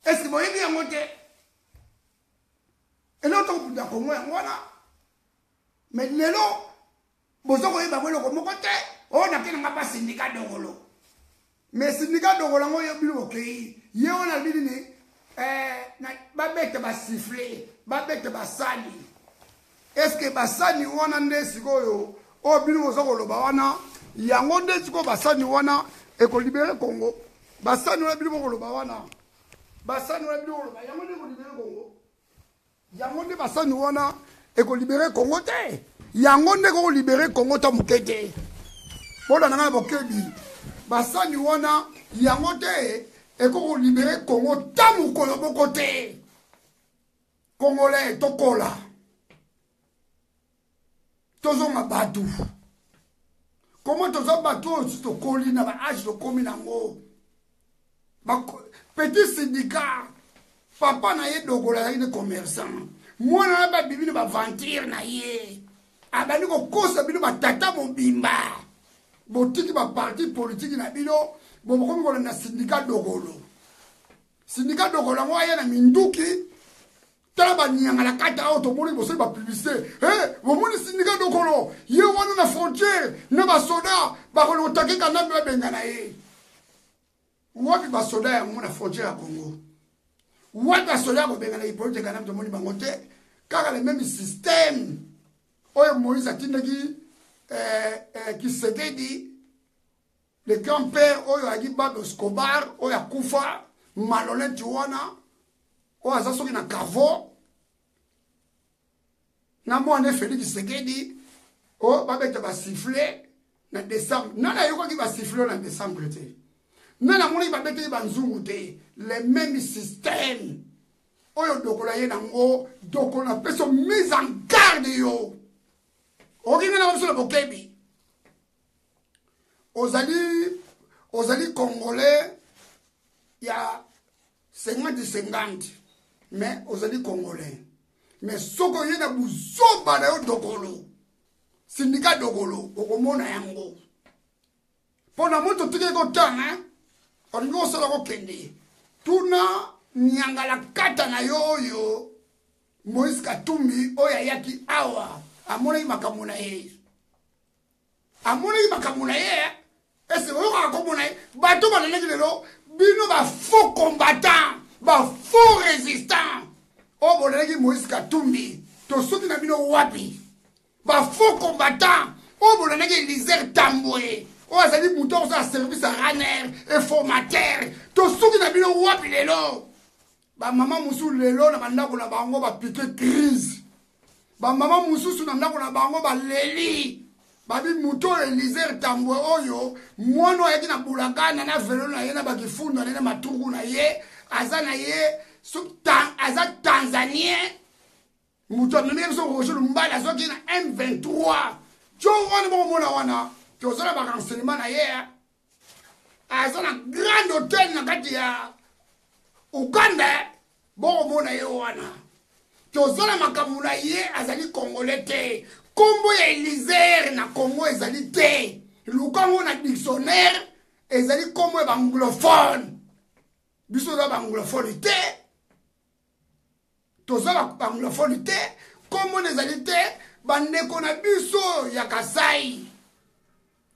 eske boyebi yango te? Eloko tokobundela Kongo yango wana, mais lelo boza koyeba ngo eloko moko te. Oyo nake nanga mpa sindika Dokolo, mais sindika Dokolo yango oyo bino bokei ye wana alobi nini? Babeta basiffle, babeta basani. Est-ce basani wana nde sikoyo oyo bino boza koloba wana, yango nde sikoyo basani wana ekolibere Congo? Basani wana bino bokoloba wana, basani wana bino koloba, yango nde ekolibere Congo? Yango nde basani wana ekolibere Congo te, yango nde ekokolibere Congo ta moke te. Bolanda ngai na bokebi, basani wana yango te ekokolibere Congo ta mokolo moko te. Congolais, tokola, tozonga bato. Komo toza bato oyo si tokoli na baage, tokomi nango petit syndicat. Papa na ye Dokola azalaki ne commerçant, mwana na babibi na baventure na ye, abandi kokosa bino batata mobimba. Botiki baparti politike na bino, bokomi kolanda syndicat Dokolo. Syndicat Dokolo yango aya na minduki, tala. Baniangalakata oyo tomoni bosali bapublicité, eh, bomoni Sindika Dokolo ye wana na frontière na basoda bakolotake Kanambe babengana ye. Wapi basoda yango na frontière ya Congo? Wapi basoda ya kobengana Hippolyte Kanambe? Tomoni bango te. Kaka le même système oyo Moïse atindaki Tshisekedi, le grand-père oyo ayaki, Pablo Escobar oyo akufa, malhonnête wana oyo aza soki na caveau na mwana Félix Tshisekedi, oyo babeta basifflet na décembre. Nani ayokaki basifflet na décembre te? Nani amonaki babetaki banzungu te? Le même système oyo Dokolo ye nango. Dokolo, napesi mise en garde. Yo okinga na biso na bokebi. Ozali Congolais ya 50-50, mais ozali Congolais. Mais soki oye na buzoba na yo, Dokolo, Sindika Dokolo, okomona yango. Mpo na moto otikeli kotanga, olingi kosala kokende tuna nyangala kata na yo oyo Moïse Katumbi oyo ayaki awa, amonaki makambo na ye, amonaki makambo na ye. Ese oyokaka komona ye? Bato balalaki lelo, bino bafaux combattant, bafaux résistant oyo bolalaki Moïse Katumbi, tosoki na bino wapi? Bafaux combattant oyo bolandaki Eliezer Tambwe oyo azali moto akosala service ya runner et formateur, tosuki na bino wapi lelo? Bamama mosusu lelo na bandako na bango bapiquer crise. Bamama mosusu na ndako na bango baleli, babi moto oyo Eliezer Tambwe oyo, mwana oyo ayaki na Bulagana na velo na ye na bakifunda na ye na matruku na ye, aza na ye, aza Tanzanien. Moto amemeki biso Roger Lumbala, azwaki na M23 jo wana. Bokomona wana toza na barenseignement na ye, aza na grande hotel na kati ya Uganda. Bokomona ye wana, toza na makambo na ye. Azali Congolais te. Nkombo ya Eliezer na Congo ezali te. Lukango na dictionnaire, ezali nkombo ya baanglophone. Biso toza baanglophone te, toza baanglophone te. Nkombo na ezali te. Bandeko na biso ya Kasai,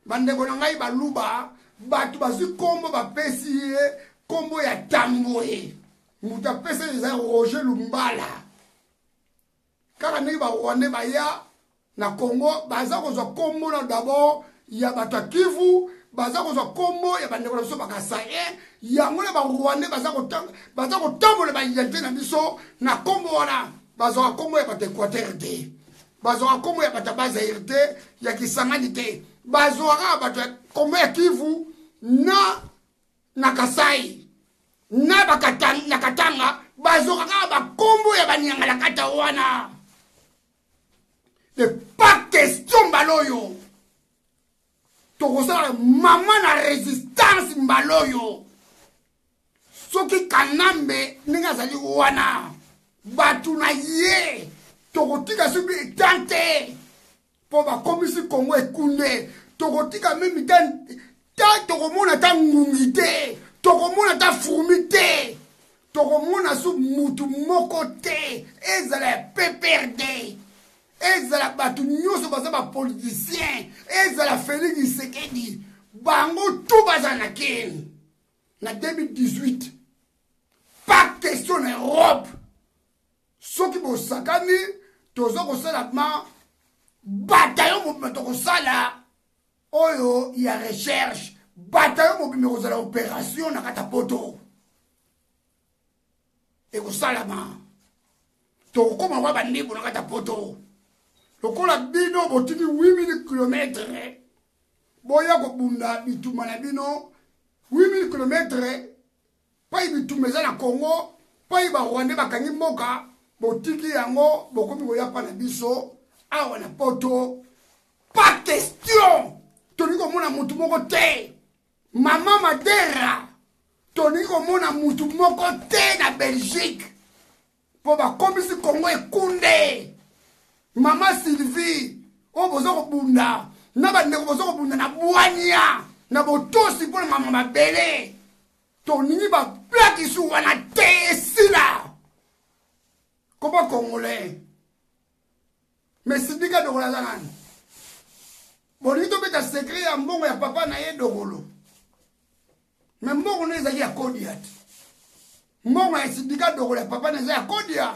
bandeko na ngai Baluba, bato bazwi nkombo, bapesi ye nkombo ya Tambwe. Moto apesi eza Roger Lumbala. Kaka ndenge Barwandais baya na Congo, baza kozwa nkombo na d'abord ya bato ya Kivu, baza kozwa nkombo ya bandeko na biso Bakasaïen. Yango na Barwandais baza kotambola baidentité na biso na nkombo wana. Bazwaka nkombo ya bato Équateur te, bazwaka nkombo ya bato ya Bas-Zaïre te, ya Kisangani te. Bazwaka bato ya nkombo ya Kivu na Kasai na na Katanga. Bazwaka kaka bakombo ya baniangalakata wana. De pas question. Mbala oyo tokosala mama na résistance. Mbala oyo, soki Kanambe ndenge azali wana, bato na ye, tokotika soki etan te mpo bakomisi Kongo ekunde. Tokotika même ta, tokomona ata ngungi te, tokomona ata fourmi te, tokomona su mutu moko te. Ezala ya PPRD, ezala bato nyonso baza bapoliticien, ezala Félix Tshisekedi, bango tu bazala na keni na 2018. Pas question na Europe. Soki bosakani, toza kosala ma bataillon mobima. Tokosala oyo ya recherche, bataillon mobima ekozala opération na kati ya Poto. Ekosalama, tokokóma kwa bandimbo na kati ya Poto. Lokola bino botiki 8000 km, boya kobunda bitumba na bino 8000 km pai bitumba eza na Congo, pai Barwandais bakangi mboka, botiki yango, bokomi koya mpa na biso awa na Poto. Pas question. Tolingi komona mutu moko te. Mama Madera, tolingi komona mutu moko te na Belgique mpo bakomisi Kongo ekunde. Mama Sylvie oyo boza kobunda na bandeko, boza kobunda na bwania, na botosi mpo na mama mabele, tolingi baplakisu wana te. Esila. Koba congolais. Mais Sindika Dokolo aza nani? Bolingi tobeta secret ya mbongo ya papa na ye Dokolo. Mais mbongo no ezalaki ya Kodia te. Mbongo ya Sindika Dokolo ya papa na eza ya Kodia.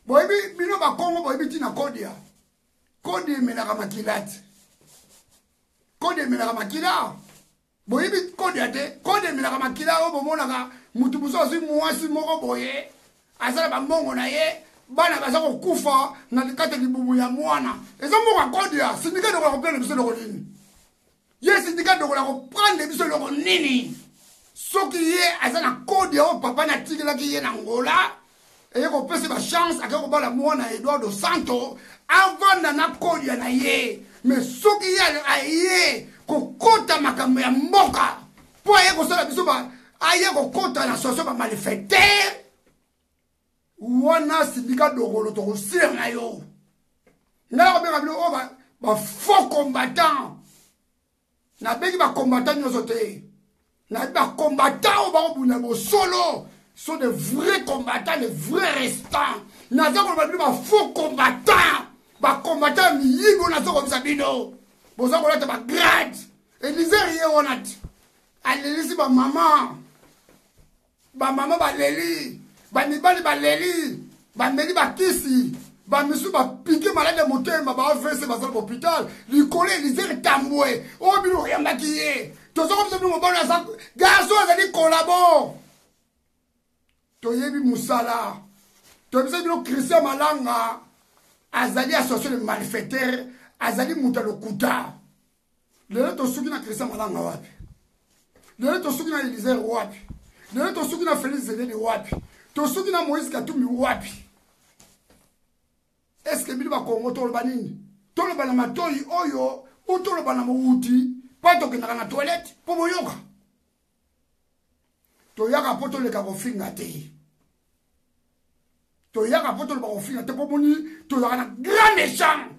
Boyebi bino bakongo boyebi ntina Kodia. Kodia emelaka makila te. Kodia emelaka makila. Boyebi Kodia te. Kodia emelaka makila oyo bomonaka mutu mosusu azwi mwasi moko boye aza na bambongo na ye bana baza kokufa na kati ya libumu ya mwana eza mbongo ya Kodia. Sindika Dokolo akoprendre biso eloko nini? Ye Sindika Dokolo akoprendre biso eloko nini? Soki ye aza na Kodia oyo papa na atikelaki ye na Angola, eye kopesa ba chance ake kobala mwana Eduardo Santo avanda na Kodia na ye. Mais soki ye aye kokota makambo ya mboka mpo aye kosala biso ba aye kokota na association ba malfaiteur wana, Sindika Dokolo tokosila na yo. Ngai nakobenga bino oyo ba faux combattant. Nabengi ba combattant nyonso te, nayebi ba combattant oyo bakobunda bosolo sont de vrais combattants, les vrais restants. Naza koloba bino ba faux combattants, ba combattants ya miyibi oyo naza kobisa bino boza kolata ba grade. Elizer ye wana te alelisi bamama, bamama baleli, bamibali baleli, bameli bakisi, bamisu bapike malade ya motema, ba AVC, baza na hôpital likolo. Elizer Tambwe oyo bino oyambaki ye, toza komisa bino mobali aza garçon azali collabo. Toyebi mosala, toyebisa bino Christian Malanga azali association de malfaiteur, azali moto ya lokuta. Lelo tosuki na Christian Malanga wapi? Lelo tosuki na Elizer wapi? Lelo tosuki na Félix Tshisekedi wapi? Tosuki na Moïse Katumbi wapi? Est-ce bino bakongo toloba nini? Toloba na matoi oyo o toloba na mowuti mpo tokendaka na toilette mpo boyoka? Toyaka mpo toleka kofinga te, toyaka mpo toloba kofinga te, mpo moni tozalaka na grand méchant.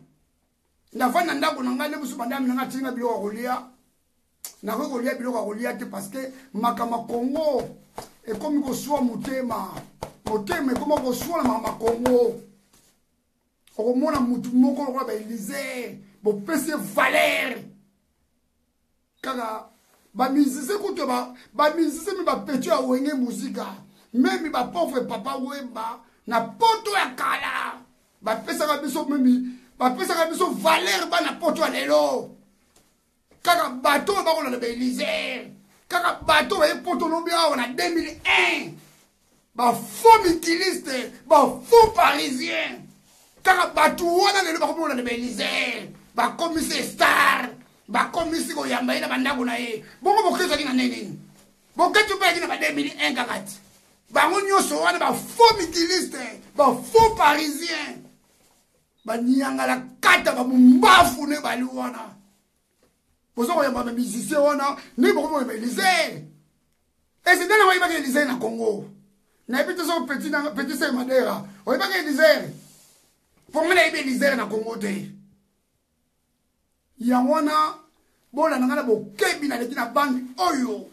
Navandi na ndako na ngai nde mosusu bandami na ngai atinga biloko ya kolia, nakoki kolia biloko ya kolia te parce que makambo ya Kongo ekomi koswa motema, motema ekomi koswa na makambo ya Kongo. Okomona mutu moko lokola baelizer bopesi ye valeur kaka bamusicien kutu bamusicien me bapetio ya Wenge Muzika, meme bapauvre Papa Wemba na poto ya kala bapesaka biso, meme bapesaka biso valeur. Bana poto ya lelo kaka bato oyo bakolanda baelizer, kaka bato baye poto lobi awa na 2001, bafaux mikiliste, bafaux parisien, kaka bato wana lelo bakomi kolanda baelizer, bakomisi star, bakomisi koyamba ye na bandako na ye. Bongo bokezaki na nini? Boketi mpe yaki na ba 2001 kaka ti bango nyonso wana bafaux mikiliste, bafaux parisien, baniangala kata babumbafu ne bali wana. Boza koyamba bamusicien wana ndenge bokomi koyamba Elizer. Ese nde nango oyebaki Elizer na Congo? Nayebi te soko petit ser Madera oyebaki Elizer, mpo ngai nayebi Elizer na Congo te. Yango wana bolanda ngai na bokebi, naleki na bandi oyo.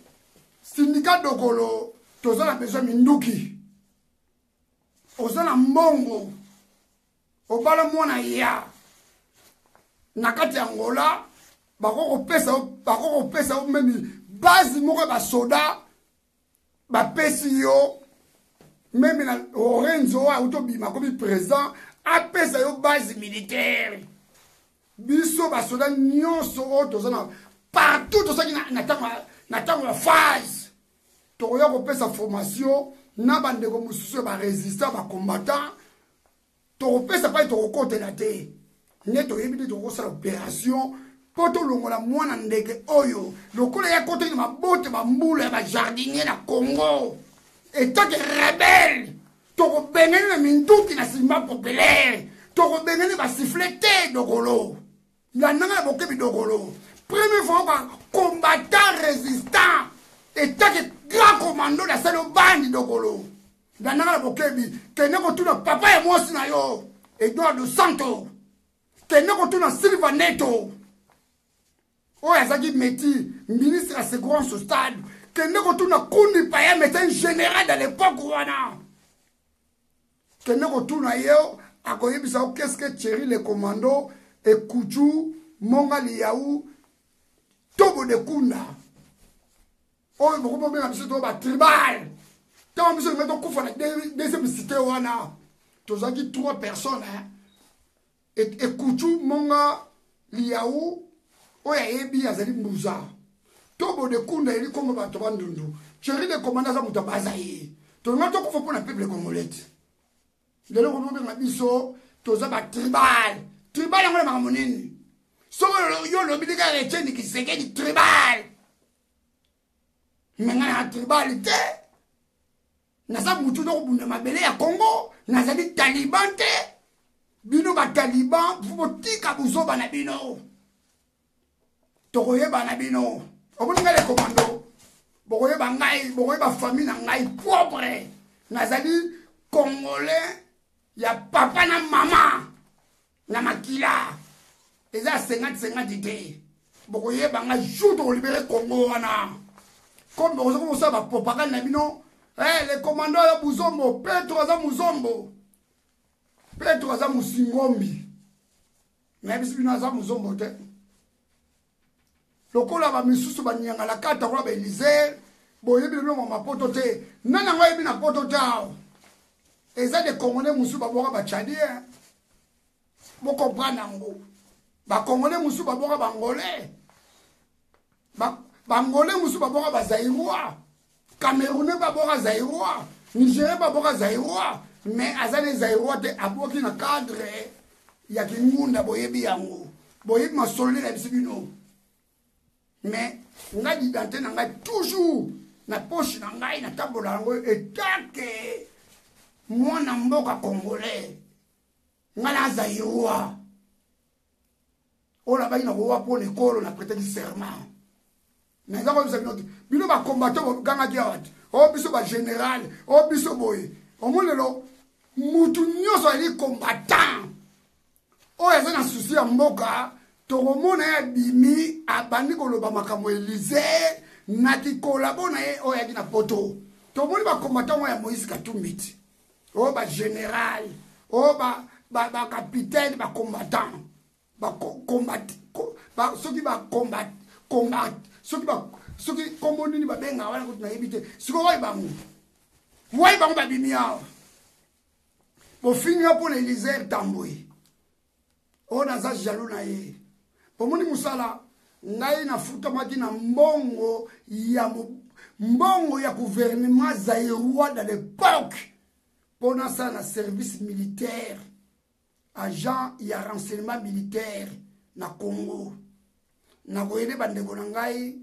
Sindika Dokolo, toza na besoin minduki. Oza na mbongo, obala mwana ya na kati ya Angola, bako kopesa yo meme base moko ya basoda, bapesi yo meme na Lorenzo oyo auti obima akomi président, apesa yo base militaire. Biso basoda nyonso oyo toza na partout, tozalaki na ntango ya phase, tokoya kopesa formation na bandeko mosusu ya barésistant, bacombattant. Tokopesa pai, tokokotela te nde toyebi nde tokosala opération mpo tolongola mwana ndeke oyo lokola ya kotaki na mabote bambula ya bajardinier na Congo etake rebelle. Tokobengani na minduki na nsima populaire, tokobengani basifflet te. Dokolo, landanga na bokebi. Dokolo, première fois oka combattant résistant etake grand commando nasali obandi. Dokolo, landanga na bokebi. Kende kotuna papa ya mwasi na yo Eduardo Santo, kende kotuna Silva Neto oyo azalaki meti ministre ya sécurité au stade, kende kotuna Kundi Paya, médecin général de l'époque wana. Kende kotuna ye, akoyebisa yo qu'est-ce que Thierry le commando, Ekuju, Monga Liyaou, Tobo de Kunda. Oyo bokomi obenga biso to ba tribal. Ntango biso tolingi tokufa na deuxième cité wana, tozalaki 3 personnes, hein. Ekuju, Monga Liyaou, oyo ayebi azali mbuza. Tobo de Kunda eli kombo bato bandundu. Thierry le commando aza moto abaza ye. Tolinga tokufa mpo na peuple congolais. Lelo komi obenga biso toza ba tribal. Tribal yango na makambo nini? Soki yo olobi kaka Etienne Tshisekedi tribal. Me ngai na tribal te. Naza mutu to kobunda mabele ya Congo, nazali taliban te. Bino ba taliban, botika buzoba na bino. Tokoyeba na bino. Omoni ngai le commando, bokoyeba ngai, bokoyeba famille na ngai propre. Nazali congolais ya papa na mama na makila. Eza 50-50 te. Bokoyeba ngai jour tokolibere Congo wana. Comme bokoza kosala ba propagande na bino, eh, le commando ya Buzombo, Petro aza Muzombo. Petro aza Musingombi. Nayebisi bino aza Muzombo te. Lokola ba misusu ba nyangala kata kwa ba Elysée, boyebi biloko ya mapoto te. Nani yango ayebi na poto te awa? Eza des Congolais mosusu babwaka ba Tchadien. Bo comprendre yango. Ba Congolais mosusu babwaka ba Angolais. Ba Angolais mosusu babwaka ba Zaïrois. Camerounais babwaka Zaïrois. Nigérien babwaka Zaïrois. Mais aza ne Zaïrois te, abwaki na cadre ya kingunda, boyebi yango. Boyebi masolo na biso bino. Mais ngai d'identité na ngai toujours na poche na ngai na tambola yango etake mwana mboka congolais. Ngai na Zaïrois. Oyo nabaki na kowa mpo na ekolo na prêtaki serment. Naza koyebisa bino te, bino ba combattant bogangaki awa te, oyo biso ba général, oyo biso boye. Omoni lelo mutu nyonso azali combattant oyo aza na souci ya mboka, tokomona ye abimi abandi koloba makambo Elysée na kikolabo na ye oyo ayaki na poto. Tomoni ba combattant oyo ya Moïse Katumbi te, oyo ba général, oyo ba capitaine, ba combattant, ba combat, ba, soki ba combat, combat, soki ba, soki kombo nini babengaka wana kutu nayebi te. Sikoyo wayi bango, wayi bango babimi awa. Bofinga mpo na Elysée Tambwe. Oyo naza jaloux na ye. Bomoni mosala ngai nafutamaki na mbongo ya mbongo ya gouvernement zaïrois dans l'époque mpo nasala na service militaire, agent ya renseignement militaire na Congo. Nakoyede bandeko na ngai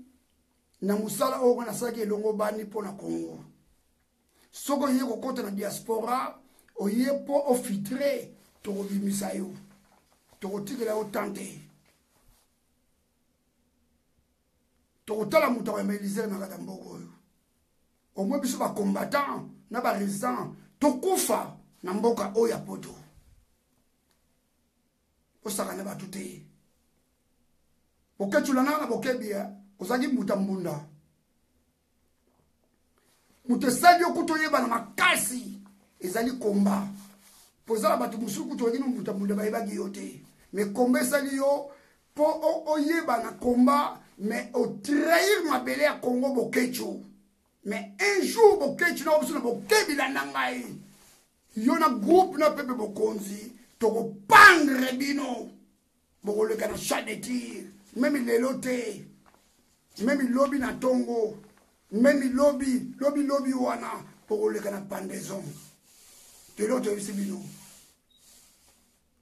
na mosala oyo nasalaki elongo bani mpo na Congo. Soki oye kokota na diaspora, oye mpo ofiltre, tokobimisa yo, tokotikela yo tante, tokotala moto akoyamba Elysée na kati ya mboka oyo. Omoi biso ba combattant na ba résistant tokufa na mboka oyo ya poto. Osaka na bato te. Bokecula na bokebi, ozalaki mbuta mbunda. Moto esali yo kutu oyebana makasi ezali komba. Poza na bato mosusu kutu oyaki na mbuta mbunda bayebaki yo te. Mais komba esali yo po oyebana komba, mais otrahir mabele ya Congo Boketshu. Mais un jour Boketshu na biso na bokebi landa ngai. Yo na groupe na pepe bokonzi tokopandre bino. Bokoleka na champ de tir, même lelo te, même lobi na tongo, même lobi, lobi lobi wana bokoleka na pendaison. Lelo toyebisi bino.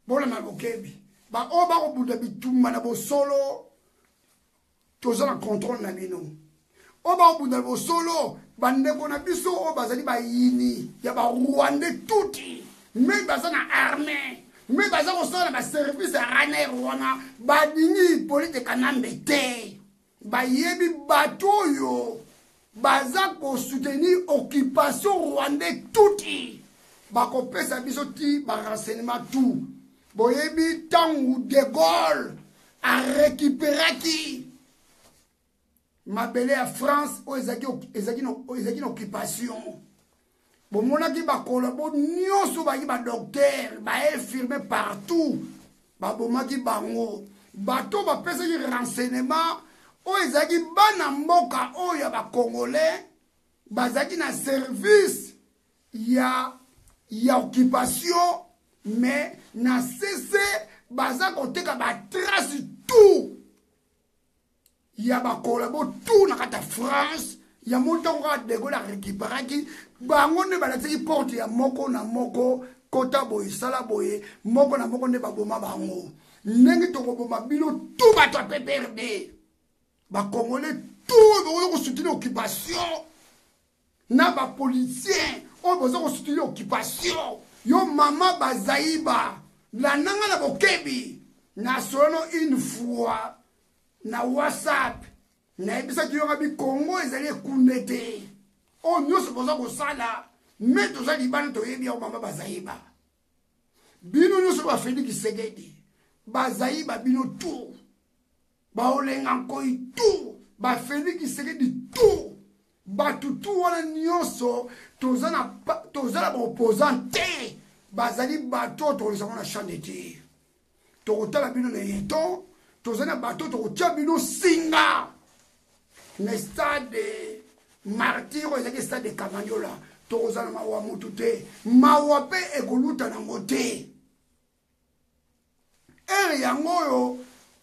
Bolanda bokebi. Ba oyo bakobunda bitumba na bosolo, toza na contrôle na bino. Oyo bakobunda na bosolo, bandeko na biso oyo bazali bayini ya ba Rwandais tuti, mais baza na armée, mais baza kosala na ba service ya RANER wana, balingi Hippolyte Kanambe te. Bayebi bato oyo baza kosoutenir occupation rwandais tuti, bakopesa biso ti ba renseignement tout. Boyebi tangu De Gaulle a récupéraki mabele ya France oyo ezalaki na occupation. Bomonaki bakolabo nyonso bayaki badocteur, bainfirme partout, babomaki bango. Bato bapesaki renseignement oyo ezalaki bana mboka oyo ya bacongolais bazalaki na service ya ya occupation, mais na cc baza koteka batrace tout ya bakolabo tout na kati ya France. Yango ntango kaka De Gaulle arekiparaki bango nde balataki porte ya moko na moko, kota boye, sala boye, moko na moko nde baboma bango. Ndenge tokoboma bino tout bato ya PPRD, bacongolais tout bokoki kosoutenir occupation na bapoliticien oyo boza kosoutenir occupation. Yo mama Bazaiba, landanga na bokebi na solano une fois na WhatsApp, nayebisaki yo ngabi Kongo ezali ekunde te. Oyo nyonso boza kosala, me toza libanda, toyebi yango. Mama Bazaiba, bino nyonso bafeli Kisekedi, Bazaiba bino tout, baolenga nkoi tout, bafeli Kisekedi tout, bato tu wana nyonso, toza na baopposant te, bazali bato oyo tokolisa ngo na champ de tir. Tokotala bino na yeton, toza na bato tokotia bino singa na stade Martyr oyo ezalaki stade Kamanyola. Tokozala mawa motu te, mawa mpe ekoluta nango te. Ere yango oyo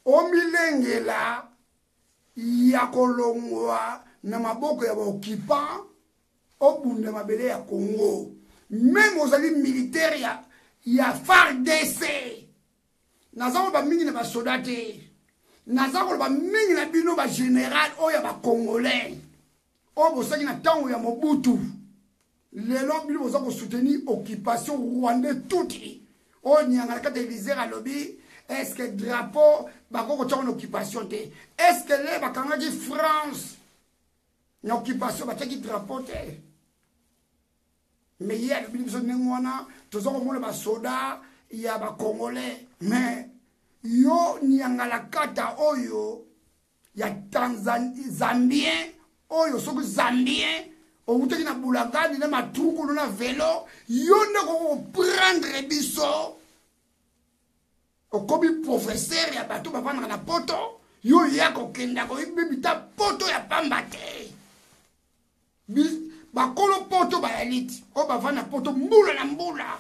omilengela ya kolongwa na maboko ya baoccupant, obunda mabele ya Congo. Meme ozali militaire ya FARDC, naza koloba mingi na basoda te, naza koloba mingi na bino bagénéral oyo ya bacongolais oyo bosaki na ntango ya Mobutu. Lelo bino boza kosoutenir occupation rwandais tuti oyo nyanga na kati ya Elysée alobi est ce que drapeau bakoki kotiaka na occupation te? Est ce que le bakangaki France na occupation, batiaki drapeau te? Mais ye alobi biso ndenge wana toza komona basoda ya bacongolais. Mais yo niangalakata oyo ya Tanzanie, Zambien oyo, soki Zambien owutaki na Bulagani na matrukulu na velo, yo nde okoki koprendre biso? Okomi professeur ya bato bavandaka na poto, yo ya kokenda koyebebita poto ya pamba te. Bakolo poto bayali ti oyo bavanda na poto mbula na mbula,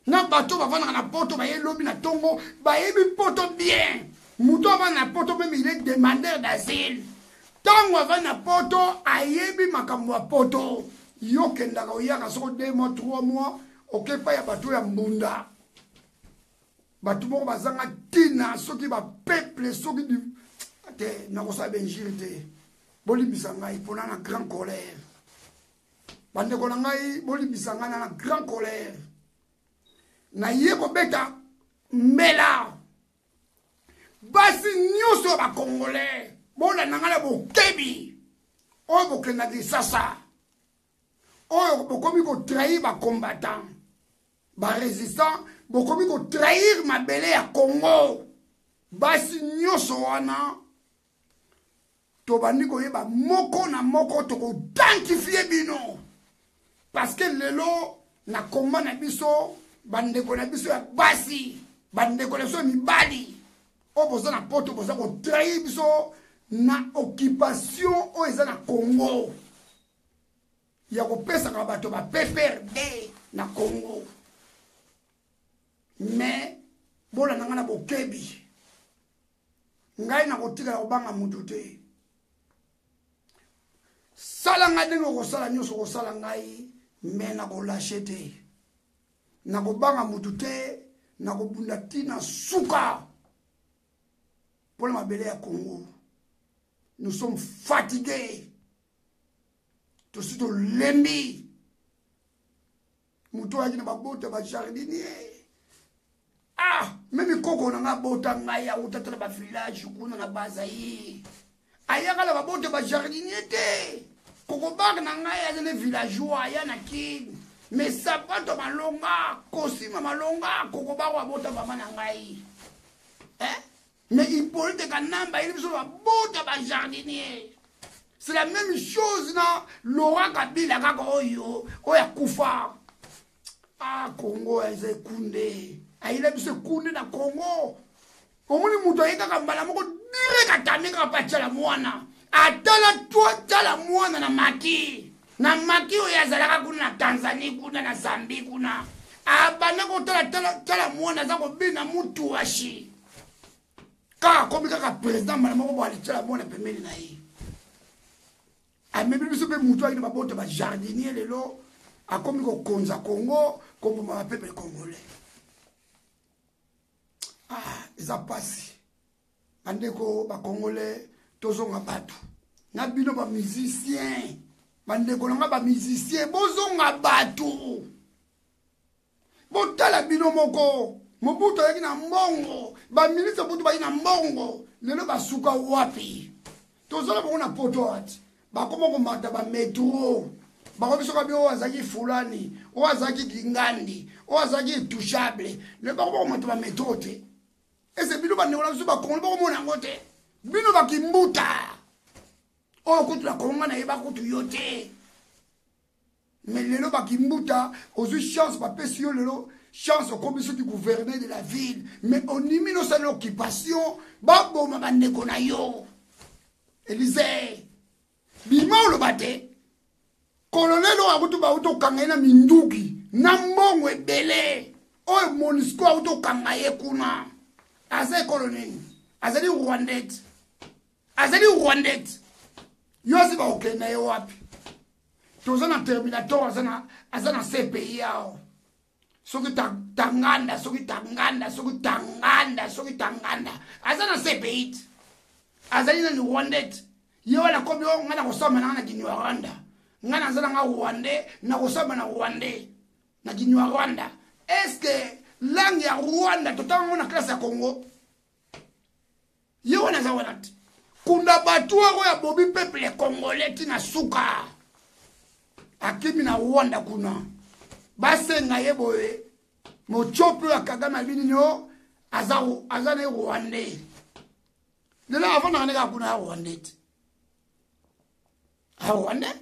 na bato bavandaka na poto baye lobi na ntongo, bayebi poto bien. Moto avanda na poto, meme il est demandeur d'asile, ntango avanda na poto ayebi makambo ya poto. Yo okendaka oyaka soko 2 mois, 3 mois, okepa ya bato ya mbunda, bato moko bazanga ntina, soki bapeuple soki te. Nakosala benjire te, bolimbisa ngai mpona na grand colère. Bandeko na ngai, bolimbisa ngai na grand colère. Naye kobeta mbela basi nyonso ya bacongolais, bolanda ngai na bokebi. Oyo bokendaka Kisasa, oyo bokomi kotrahir bacombattant, barésistant, bokomi kotrahir mabele ya Congo, basi nyonso wana tobandi koyeba moko na moko, tokoidentifie bino. Parce que lelo na komba na biso, bandeko na biso ya basi, bandeko na biso ya mibali oyo boza na poto, boza kotrahir biso na occupation oyo eza na Congo ya kopesaka bato ba PPRD na Congo. Mais bolanda ngai na bokebi, ngai nakotikala kobanga motu te. Sala ngai ndenge okosala nyonso, okosala ngai, me nakolashe te, nakobanga motu te, nakobunda ntina suka mpona mabele ya Congo. Nous sommes fatigués, tosi tolembi. Moto ayaki na babota bajardinier, ah, meme koko na nga bota ngai auta ta na bavillage kuna na Bazaire, ayaka na babota bajardinier te. Kokobaka na ngai aza ne villageois, aya na Kini, mais sapato malonga, kosima malonga, kokobako abota mama na ngai, eh? Mais Hippolyte Kanamba ayeli biso babota bajardinier. C'est la même chose na Laurent Kabila kaka oyo oyo akufa. Ah Congo eza ekunde. Ayela biso ekunde na Congo. Omoni moto aye kaka mbala moko direct atami kaka pa tshala mwana. Atala toi tshala mwana na maki. Na maki oyo azalaka kuna na Tanzanie kuna na Zambie kuna. Abanda kotala tshala mwana aza kobina mutuashi. Kaka akomi kaka président mbala moko bo alitiala mwana pembeni na ye. Amemi biso mpe moto ayini babota ba jardinier lelo akomi kokonza Congo koboma ba peuple congolais. Ah, eza pasi. Bandeko ba congolais tozonga bato. Na bino ba musicien, bandeko na nga ba musicien bozonga bato. Botala bino moko, Mobutu ayaki na mbongo, ba ministre Mobutu bayaki na mbongo, lelo basuka wapi? Tozala bango na poto ati bakoma komata ba metro, bakomi soka bi oyo azalaki fulani, oyo azalaki kingandi, oyo azalaki intouchable, lelo bakoma komata ba metro te. Ese bino bandeko na biso bakongoli bokomona yango te, bino bakimbuta oyo kutu na kongo nga nayeba kutu yo te. Mais lelo bakimbuta ozwi chance bapesi yo lelo chance okomi soki gouverneur de la ville mais ondimi nosala occupation baboma bandeko na yo. Elysée bima oloba te colonel oyo akutu bauti okanga ye na minduki na mbongo ebele oyo MONUSCO auti okanga ye kuna aza ekolo nini? Azali rwandais, azali rwandais. Yo asi bakokende na ye wapi? Toza na terminator aza na CPI awa. Soki tanganda, soki tanganda, soki tanganda, soki tanganda aza na CPI te. Azali nani? Rwandais. Ye wana akomi oyo ngai nakosamba nanga na Kinyarwanda, ngai naza nanga rwandais, nakosamba na rwandais na Kinyarwanda. Est-ce que langue ya Rwanda totanga ngo na classe ya Congo? Ye wana aza wana te. Kunda bato oyo ya bobi peuple congolais ti na suka. Akimi na Rwanda kuna. Basenga ye boye. Mochopi oyo ya Kagame abi nini o? Aza, aza na ye rwandais. Lelo avandaka ndenge kuna ya rwandais te. A rwandais.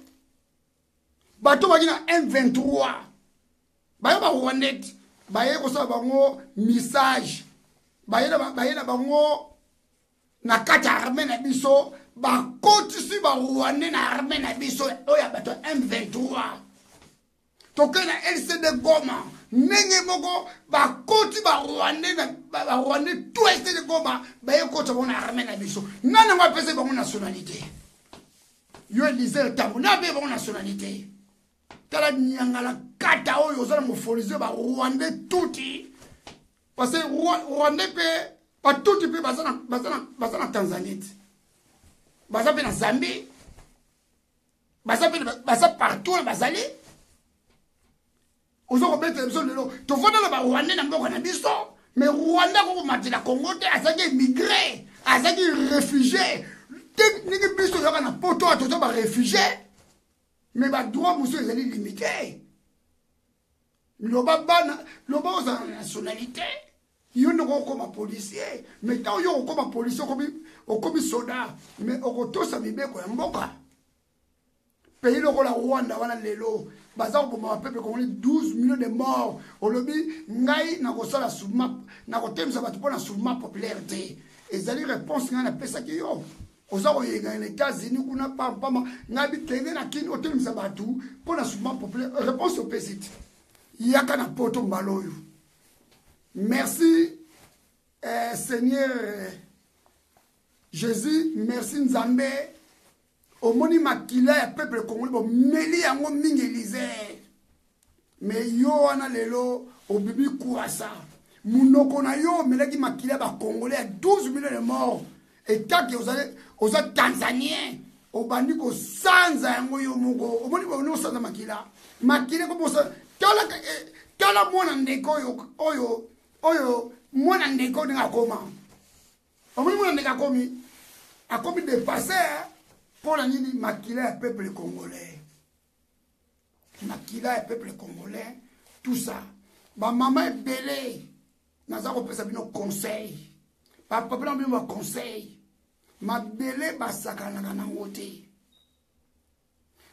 Bato baki na M23. Baye ba rwandais te. Baye kosala bango message. Baye na bango na kati ya armée na biso, bakotisi ba rwandais na armée na biso oyo ya bato ya M23. Toke na LCD Goma, ndenge moko bakoti ba rwandais na ba rwandais tout LCD Goma, baye kota bango na armée na biso. Nani yango apesa bango nationalité? Yo Elysée Tambo, na ape bango nationalité. Tala nyangala kata oyo oza na mofolise ba rwandais tuti. Parce que rwandais pe ba tuti pe baza na, baza na, baza na Tanzanie. Baza pe na Zambie. Baza pe, baza partout na bazali. Ozo kobetela biso lelo. Tovanda na ba rwandais na mboka na biso, mais Rwanda ko komatela Congo te, azalaki émigré, azalaki réfugié. Te ndenge biso tozalaka na poto, toza ba réfugié. Mais ba droit mosusu ezali limité. Loba bana, loba ozala na nationalité. Yo ndeko okoma policier, mais tant yo okoma policier okomi, okomi soda, mais okotosa mibeko ya mboka. Pays lokola Rwanda wana lelo baza koboma ba peuple congolais 12 millions de morts. Olobi ngai nakosala soulèvement, nakotemisa bato mpona soulèvement populaire te. Ezali réponse ngai napesaki yo. Oza koyenga na États-Unis kuna pampama, ngai bikende na Kin otelemisa bato mpona soulèvement populaire. Réponse opesi te. Yaka na poto mbala oyo. Merci Seigneur Jésus, merci Nzambe. Omoni makila ya peuple congolais bomeli yango mingi Elysée. Mais yo wana lelo obibi kwasa. Munoko na yo omelaki makila ya ba congolais ya 12 millions de morts. Et tant que ozali, oza tanzanien, obandi kosanza yango yo moko. Omoni boni osanza makila. Makila ko bosa tala tala mwana ndeko oyo, oyo, oyo mwana ndeko ndenge akoma. Omoni mwana ndeko akomi, akomi dépassé mpo na nini makila ya peuple congolais. Makila ya peuple congolais, tout ça. Ba mama ebele naza kopesa bino conseil. Ba papa na bino ba conseil. Mabele basakanaka nango te.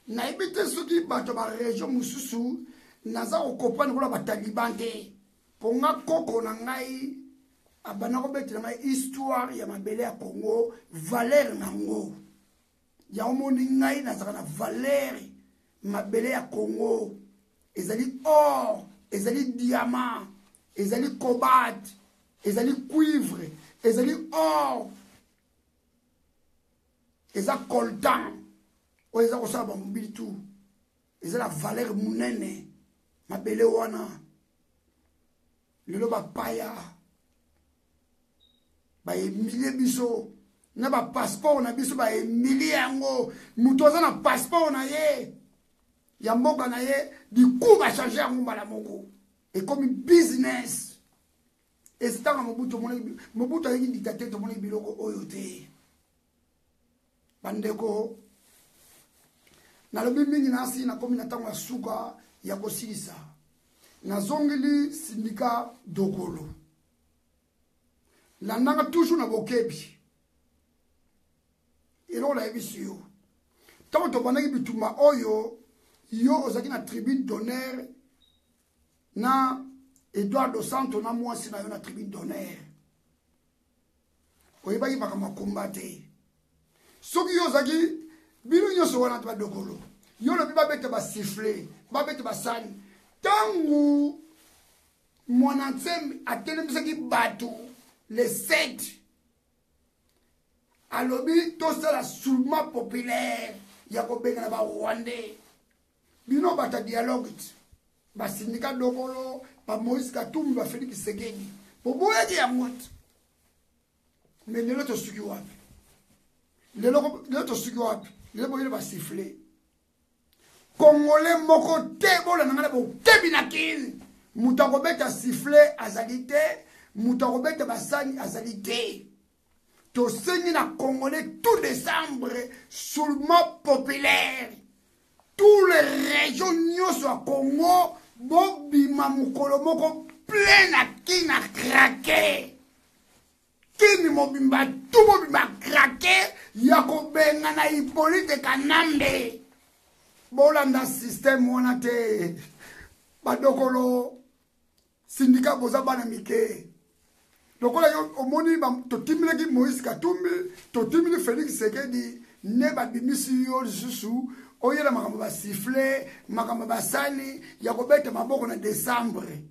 Nayebi te soki bato ya baregion mosusu naza kokopana lokola bataliban te, mpo nga koko na ngai abanda kobetela ngai histoire ya mabele ya Congo, valeur nango. Yango moni ngai nazalaka na valeur mabele ya Congo. Ezali or, ezali diamant, ezali cobalt, ezali cuivre, ezali or, eza coltan oyo eza kosala bamobili tu, eza na valeur monene mabele wana. Lelo bapaya baemilie biso na bapasseport na biso, baemilie yango. Moto aza na passeport na ye ya mboka na ye, diku bachange yango mbala moko, ekomi business. Esitanga Mobutu, omonaki Mobutu ayaki dictateur, tomonaki biloko oyo te. Bandeko, nalobi mingi, nasi nakomi na ntango ya suka ya kosilisa. Nazongeli sindika Dokolo, landanga toujours na bokebi. Eloko nayebisi yo, ntango tobandaki bitumba oyo, yo ozalaki na tribune d'honneur na Eduardo Santo na mwasi na yo na tribune d'honneur, oyebaki makambo ya komba te. Soki yo ozalaki, bino nyonso wana te badokolo, yo olobi babeta basifle, babeta basani. Ntango Mwana Nsembe atelemisaki bato le 7, alobi tosala soulevement populaire ya kobengana barwandais, bino bato ya dialogue ti basindika Dokolo, bamoïse Katumbi, bafélix Tshisekedi, boboyaki yango te. Me lelo tosuki wapi? Lelo tosuki wapi? Lelo boyele basifle Congolais moko te. Bolanda ngai na bokebi, na Kini moto akobeta sifle azali te, moto akobeta basani azali te. Tosengi na Congolais tout décembre soulevement populaire, tous les régions nyonso ya Congo bobima mokolo moko plein na Kini na krake, Kini mobimba tu bobima krake ya kobengana Hippolyte Kanambe. Bolanda systeme wana te, badokolo sindika, boza bana mike. Lokola yo omoni totimbelaki Moïse Katumbi, totimbeli Félix Tshisekedi, nde babimisi yo lisusu oyela makambo basifle, makambo basani ya kobeta maboko na décembre.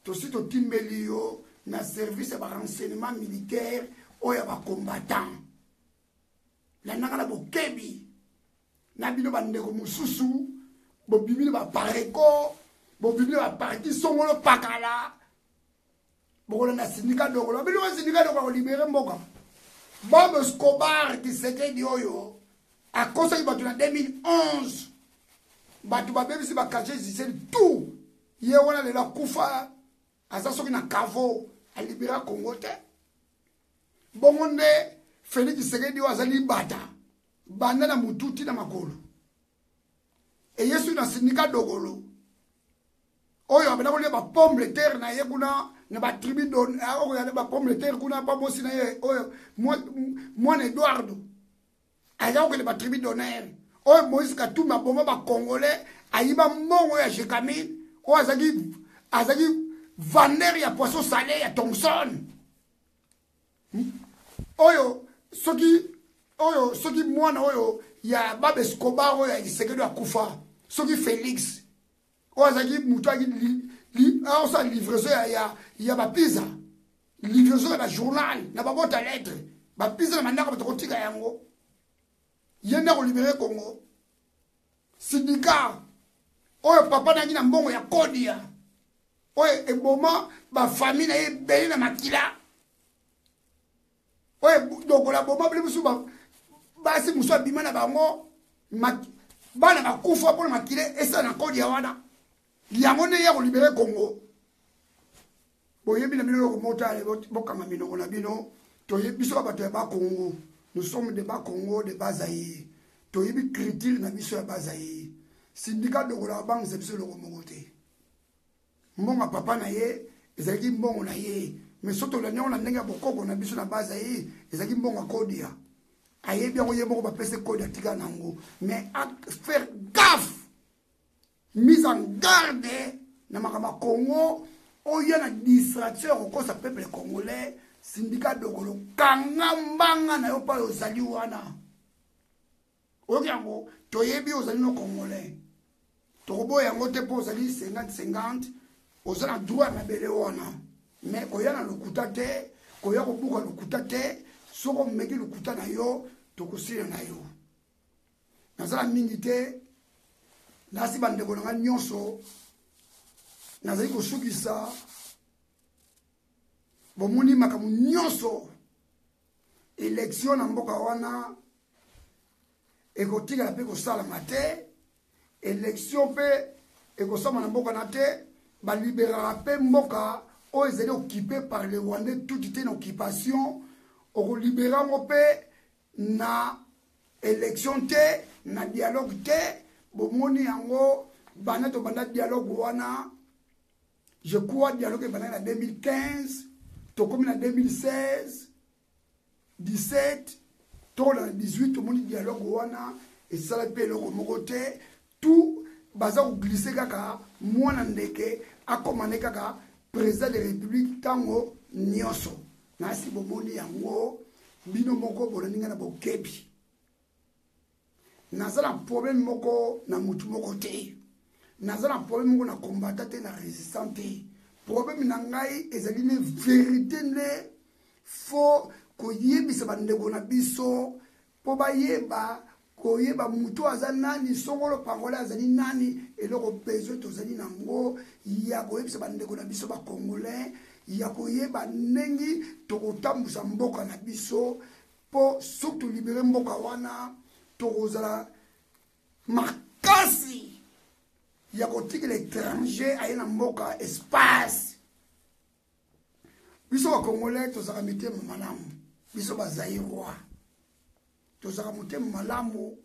Tosi totimbeli yo na service ya barenseignement militaire oyo ya bacombattant. Landanga na bokebi na bino bandeko mosusu, bobimi na bapareko, bobimi na baparti songolo pakala, bokolanda sindika Dokolo. Bino sindika Dokolo akolibere mboka. Bob Escobar Tshisekedi oyo akosaki bato na 2011, bato babebisi bacasier judiciaire tout, ye wana lelo akufa, aza soki na kavo, alibera Congo te. Bongo nde Félix Tshisekedi oyo aza libata banda na mutu ti na makolo, eyesu na sindika Dokolo oyo abanda kolia bapomme de terre na ye kuna na batribu oyo ya bapomme de terre kuna, pa mwasi na ye oyo mwana Eduardo aza kokende batribu d'honneur oyo Moïse Katumbi aboma bacongolais, ayiba mbongo ya Gécamines, oyo azalaki vendeur ya poisson salé ya Thomson, oyo soki oyo soki mwana oyo ya Bab Escobar oyo ya Tshisekedi akufa, soki Félix oyo azalaki moto ayaki aosala livraison ya bapiza, livraison ya bajournal na babota lettre, bapiza na bandako, bato kotika yango, ye nde akolibere Congo. Sindika oyo papa nayaki na mbongo ya kodia oyo eboma bafamille na ye ebele na makila oyo Dokola boma bile mosusu, basi mosusu abima na bango, bana bakufa mpona makila esala na kodia wana, yango nde ya kolibere Congo. Boyebi na bino eloko motale, bokanga minoko na bino. Toyebi biso bato ya Bakongo, nous sommes de Bakongo, de Bazaïre, toyebi culture na biso ya Bazaïre. Sindika Dokola abangisa biso eloko moko te. Mbongo ya papa na ye ezalaki mbongo na ye, mais so tolandi yango na ndenge ya bokoko na biso na Bazaïre, ezalaki mbongo ya kodia. Ayebi yango ye moko, bapesi kode, atika nango. Mais faire gaffe, mise en garde na makambo ya Congo oyo na distraction ya kokosa peuple congolais. Sindika Dokolo, kanga mbanga na yo mpo ozali wana. Oyoki yango? Toyebi ozali no Congolais, tokoboya yango te mpo ozali 50 50, oza na droit ya mabele wana. Mais koya na lokuta te, koya kobuka lokuta te. Soki omeki lokuta na yo, tokosila na yo. Nazala mingi te, nasi bandeko na ngai nyonso, nazali kosukisa. Bomoni makambo nyonso, élection na mboka wana ekotikala mpe kosalama te. Élection mpe ekosalama na mboka na te. Baliberaka mpe mboka oyo ezali occupé par les Rwandais tuti te na occupation. Okolibera yango mpe na élection te, na dialogue te. Bomoni yango, banda tobanda dialogue wana, je crois dialogue ebandaki na 2015, tokomi na 2016, 17, tokola na 18. Tomoni dialogue wana esala mpe eloko moko te. Tout baza koglisser kaka mwana ndeke akóma nde kaka président de République ntango nyonso. Nasi bomoni yango bino moko, bolandi ngai na bokebi. Naza na problème moko na mutu moko te, naza na problème moko na combattant te, na résistant te. Problème na ngai ezali nde vérité, nde fo koyebisa bandeko na biso mpo bayeba koyeba motu aza nani, songolo pangole azali nani. Eloko besoin tozali nango ya koyebisa bandeko na biso Bacongolais, ya koyeba ndenge tokotambusa mboka na biso, mpo soki tolibérer mboka wana, tokozala makasi ya kotikela étranger aye na mboka espace. Biso Bacongolais tozalaka mitema malamu, biso Bazaïrois tozalaka motema malamu.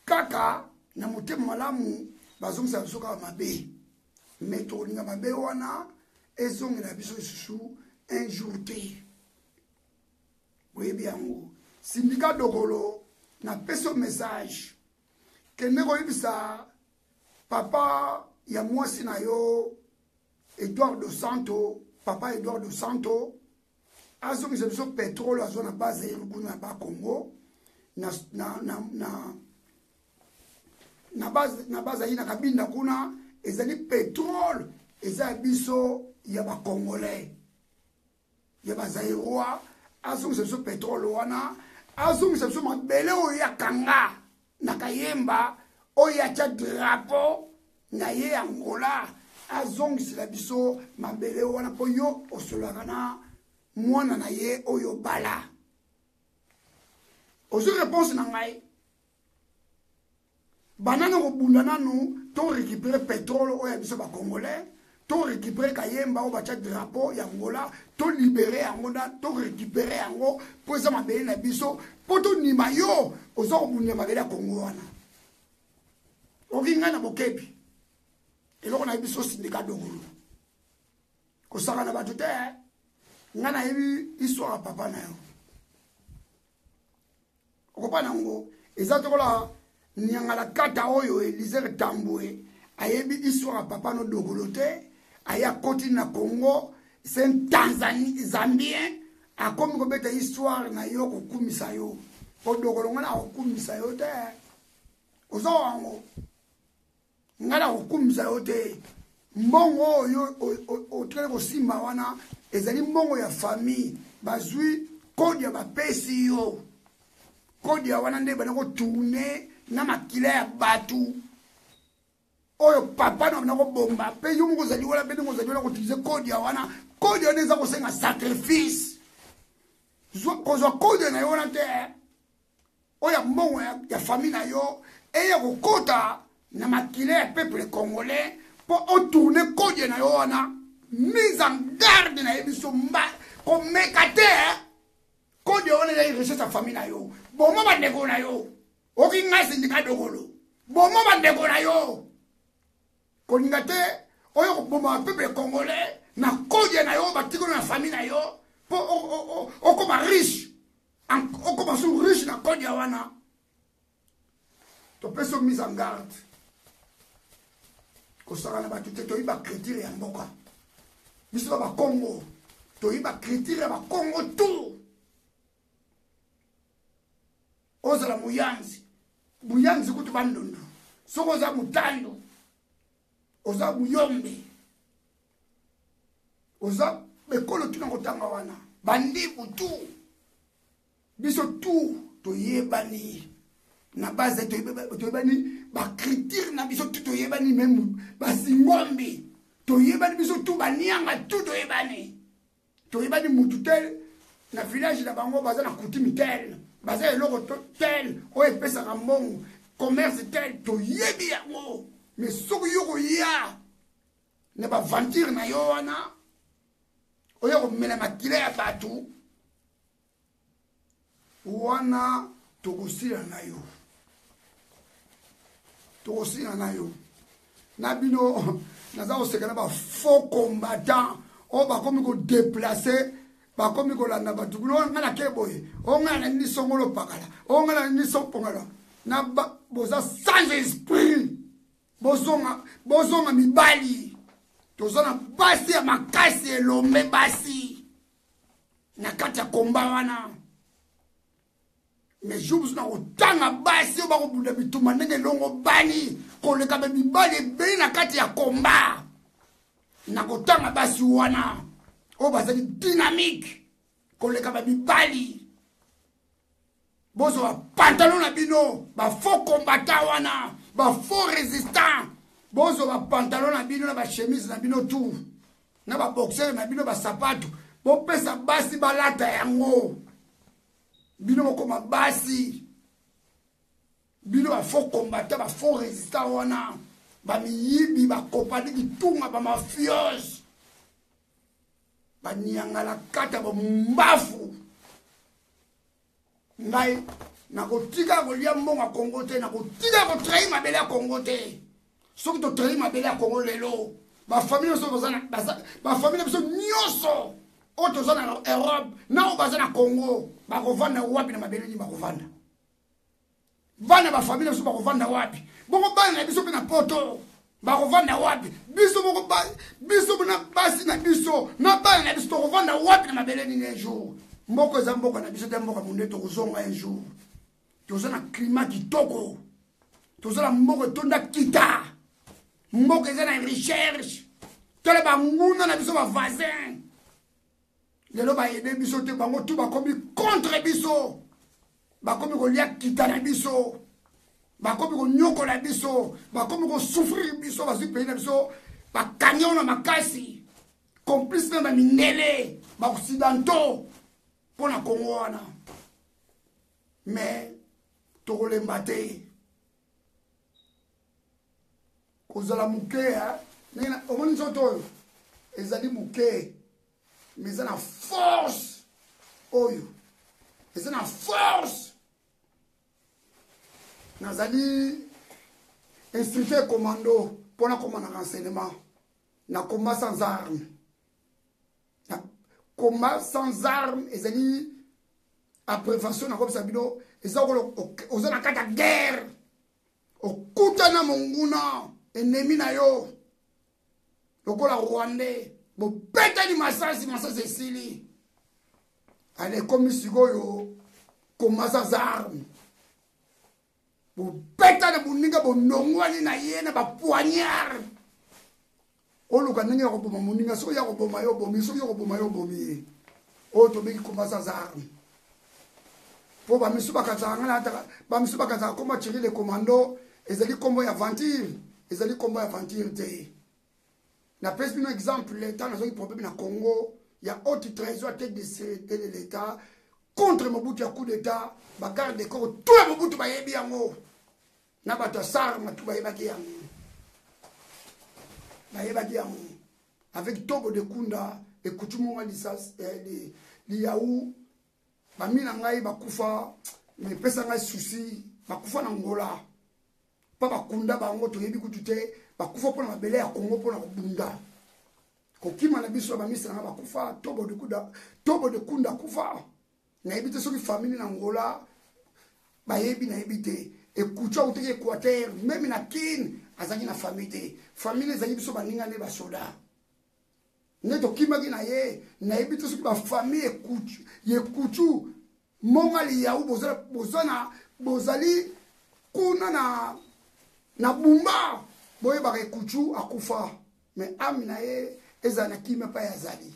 Kaka na motema malamu, bazongisaka biso kaka mabe. Mais tokolinga mabe wana ezongela biso lisusu un jour te. Boyebi yango. Sindika Dokolo, napesi yo message: kende koyebisa papa ya mwasi na yo Eduardo Santo, papa Eduardo Santo, azongisa biso pétrole azwa na base ye kuna na Bakongo, na base ayi na Kabinda kuna. Ezali pétrole, eza ya biso ya Bacongolais, ya Bazaïrois. Azongisa biso pétrole wana, azongisa biso mabele oyo yakanga na Kayemba, oyo atya drapeau na ye ya Angola. Azongisela biso mabele wana, mpo yo osololaka na mwana na ye oyo bala. Ozwi réponse na ngai. Banani kobunda nanu? To récupérer pétrole oyo ya biso Bacongolais, to récupérer Kayemba oyo batya drapeau ya Angola, to libérer yango na to récupérer yango, mpo eza mabele na biso, mpo tondima yo oza kobundela mabele ya Kongo wana. Oki ngai na bokebi, eloko nayebi biso, Sindika Dokolo, kosaka na bato te. Ngai nayebi histoire ya papa na yo. Okopa nango eza tokola niangala kata oyo Elizer Tambwe ayebi histoire ya papa no Dokolo te. Aye akoti na Congo, c'est un Tanzanie, Zambien, akomi kobeta histoire na yo, kokumisa yo. Po Dokolo, ngai nakokumisa yo te. Oza wango, ngai nakokumisa yo te. Mbongo oyo otikali kosimba wana ezali mbongo ya famille. Bazwi kode ya bapesi yo kode ya wana nde banda kotourner na makila ya bato oyo papa na banda kobomba. Mpe yo moko ozali wana, mpe ndenge ozali wana koutiliser kode ya wana, kode wana eza kosenga sacrifice. Kozwa kode na yo wana te, oyo ya mbongo ya famille na yo eya kokota na makila ya peuple congolais mpo otourner kode na yo wana. Mise en garde, nayebi so mba komeka te. Kode wana ezali richesse ya famille na yo. Boma bandeko na yo. Oki ngai Sindika Dokolo, boma bandeko na yo. Kolinga te oyo koboma peuple congolais na kode na yo batikolo na famille na yo mpo okoma riche. Okoma su riche na kodia wana. Topesi yo mise en garde. Kosaka na bato te, toyebi bacriture ya mboka. Biso ba bakongo toyebi bacriture ya bakongo tout. Ozala moyanzi, moyanzi kutu bandundu. Soki oza motandu, oza muyombe, oza ekolo tuna kotanga wana bandibu tu biso tu toyebani na base, toyebani bacriture na biso tu toyebani, meme basingombi toyebani, biso tu banianga tu toyebani. Toyebani mutu tel na village na bango baza na coutume tel, baza eloko tel oyo epesaka mbongo, commerce tel, toyebi yango. Mais soki yo koya na baventure na yo wana, oya komela makila ya bato wana, tokosila na yo, tokosila na yo na bino. Naza koseka na bafaux combattant oyo bakomi kodéplacer, bakomi kolanda bato kuna. Nga nake boye, o nga na nini songolo pakala, o nga na nini sopongala na boza sans esprit. Bozonga, bozonga mibali. Toza na basi ya makasi, elombe basi na kati ya komba wana. Mais jour mosusu na kotanga basi oyo bakobunda bitumba ndenge elongo bani koleka be mibali ebele na kati ya komba, na kotanga basi wana oyo bazali dynamique koleka bamibali. Bozwa bapantalon na bino, bafaux combattant wana, bafaux résistant, bozwa bapantalon na bino na bachemise na bino tout na baboxer na bino, basapato, bopesa basi balata yango. Bino bokoma basi, bino bafaux combattant, bafaux résistant wana, bamiyibi, bakopani kitunga, bamafiose, baniangala kata bombafu. Ngai nakotika kolia mbongo ya Kongo te, nakotika kotrahir mabele ya Kongo te. Soki totrahir mabele ya Kongo lelo, bafamille nyonso, bafamille na biso nyonso oyo toza na Europe na oyo baza na Congo, bakovanda wapi? Na mabele nini bakovanda? Bana bafamille na biso bakovanda wapi? Bongo bana na biso mpe na Poto bakovanda wapi? Biso moko, biso na basi na biso na bana na biso, tokovanda wapi? Na mabele nini? Un jour mboka eza mboka na biso te, mboka munde. Tokozonga un jour. Toza na climat kitoko, toza na mboka etonda kita, mboka eza na recherche. Tala banguna na biso, bavoisin lelo bayede biso te, bango tu bakomi contre biso, bakomi kolia kita na biso, bakomi konyokola biso, bakomi kosouffrir biso. Bazwi pays na biso, bakangi yango na makasi, complice na bamindele, baoccidentaux mpo na Kongo wana. Mais tokolemba te kozala moke. Omoni nzoto oyo ezali moke, mais eza na force. Oyo eza na force. Nazali instructeur commando mpona koma na renseignement, na combat sans arme. Na combat sans arme ezali abréviation nakobisa bino. Eza oza na kati ya guerre, okutana monguna, ennemi na yo lokola Rwandais, bobetani masasi, masasi esili, ale ekomi sikoyo combat sans arme. Bobetana moninga, bonongwani na ye na bapoignard, oluka ndenge ya koboma moninga. Soki ya koboma yo, obomi. Soki ya koboma yo, obomi ye. Oyo tobengi combat sans arme. Mpo bamisu bakanisaka ngai nataka, bamisu bakanisaka kombo Thierry le commando ezali kombo ya aventure. Ezali kombo ya aventure te. Napesi bino exemple: ntango nazwaki problème na Congo ya haute trahison ya tête de sécurité de l'État contre Mobutu, ya coup d'État, bagarde de corps tout ya Mobutu bayebi yango, na bato ya sarma tu bayebaki yango, bayebaki yango avec Tobo de Kunda ekutu monga lisas eh, liyau. Bami na ngai bakufa, epesa ngai souci. Bakufa na Ngola mpa bakunda bango, toyebi kutu te. Bakufa mpona mabele ya Kongo, mpona kobunda kokima na biso. Bamisi na ngai bakufa, Tobo de Kunda, Tobo de Kunda kufa. Nayebi te soki famille na Angola bayebi, nayebi te. Ekutu autaki Équateur, meme na Kin azalaki na famille te. Famille ezalaki biso baninga nde basoda nde tokimaki na ye. Nayebi te soki bafamille yekutu monga liyau boza bozali kuna na Bumba, boyebaka Ekutu akufa, mais âme na ye ezala na kimia epai azali.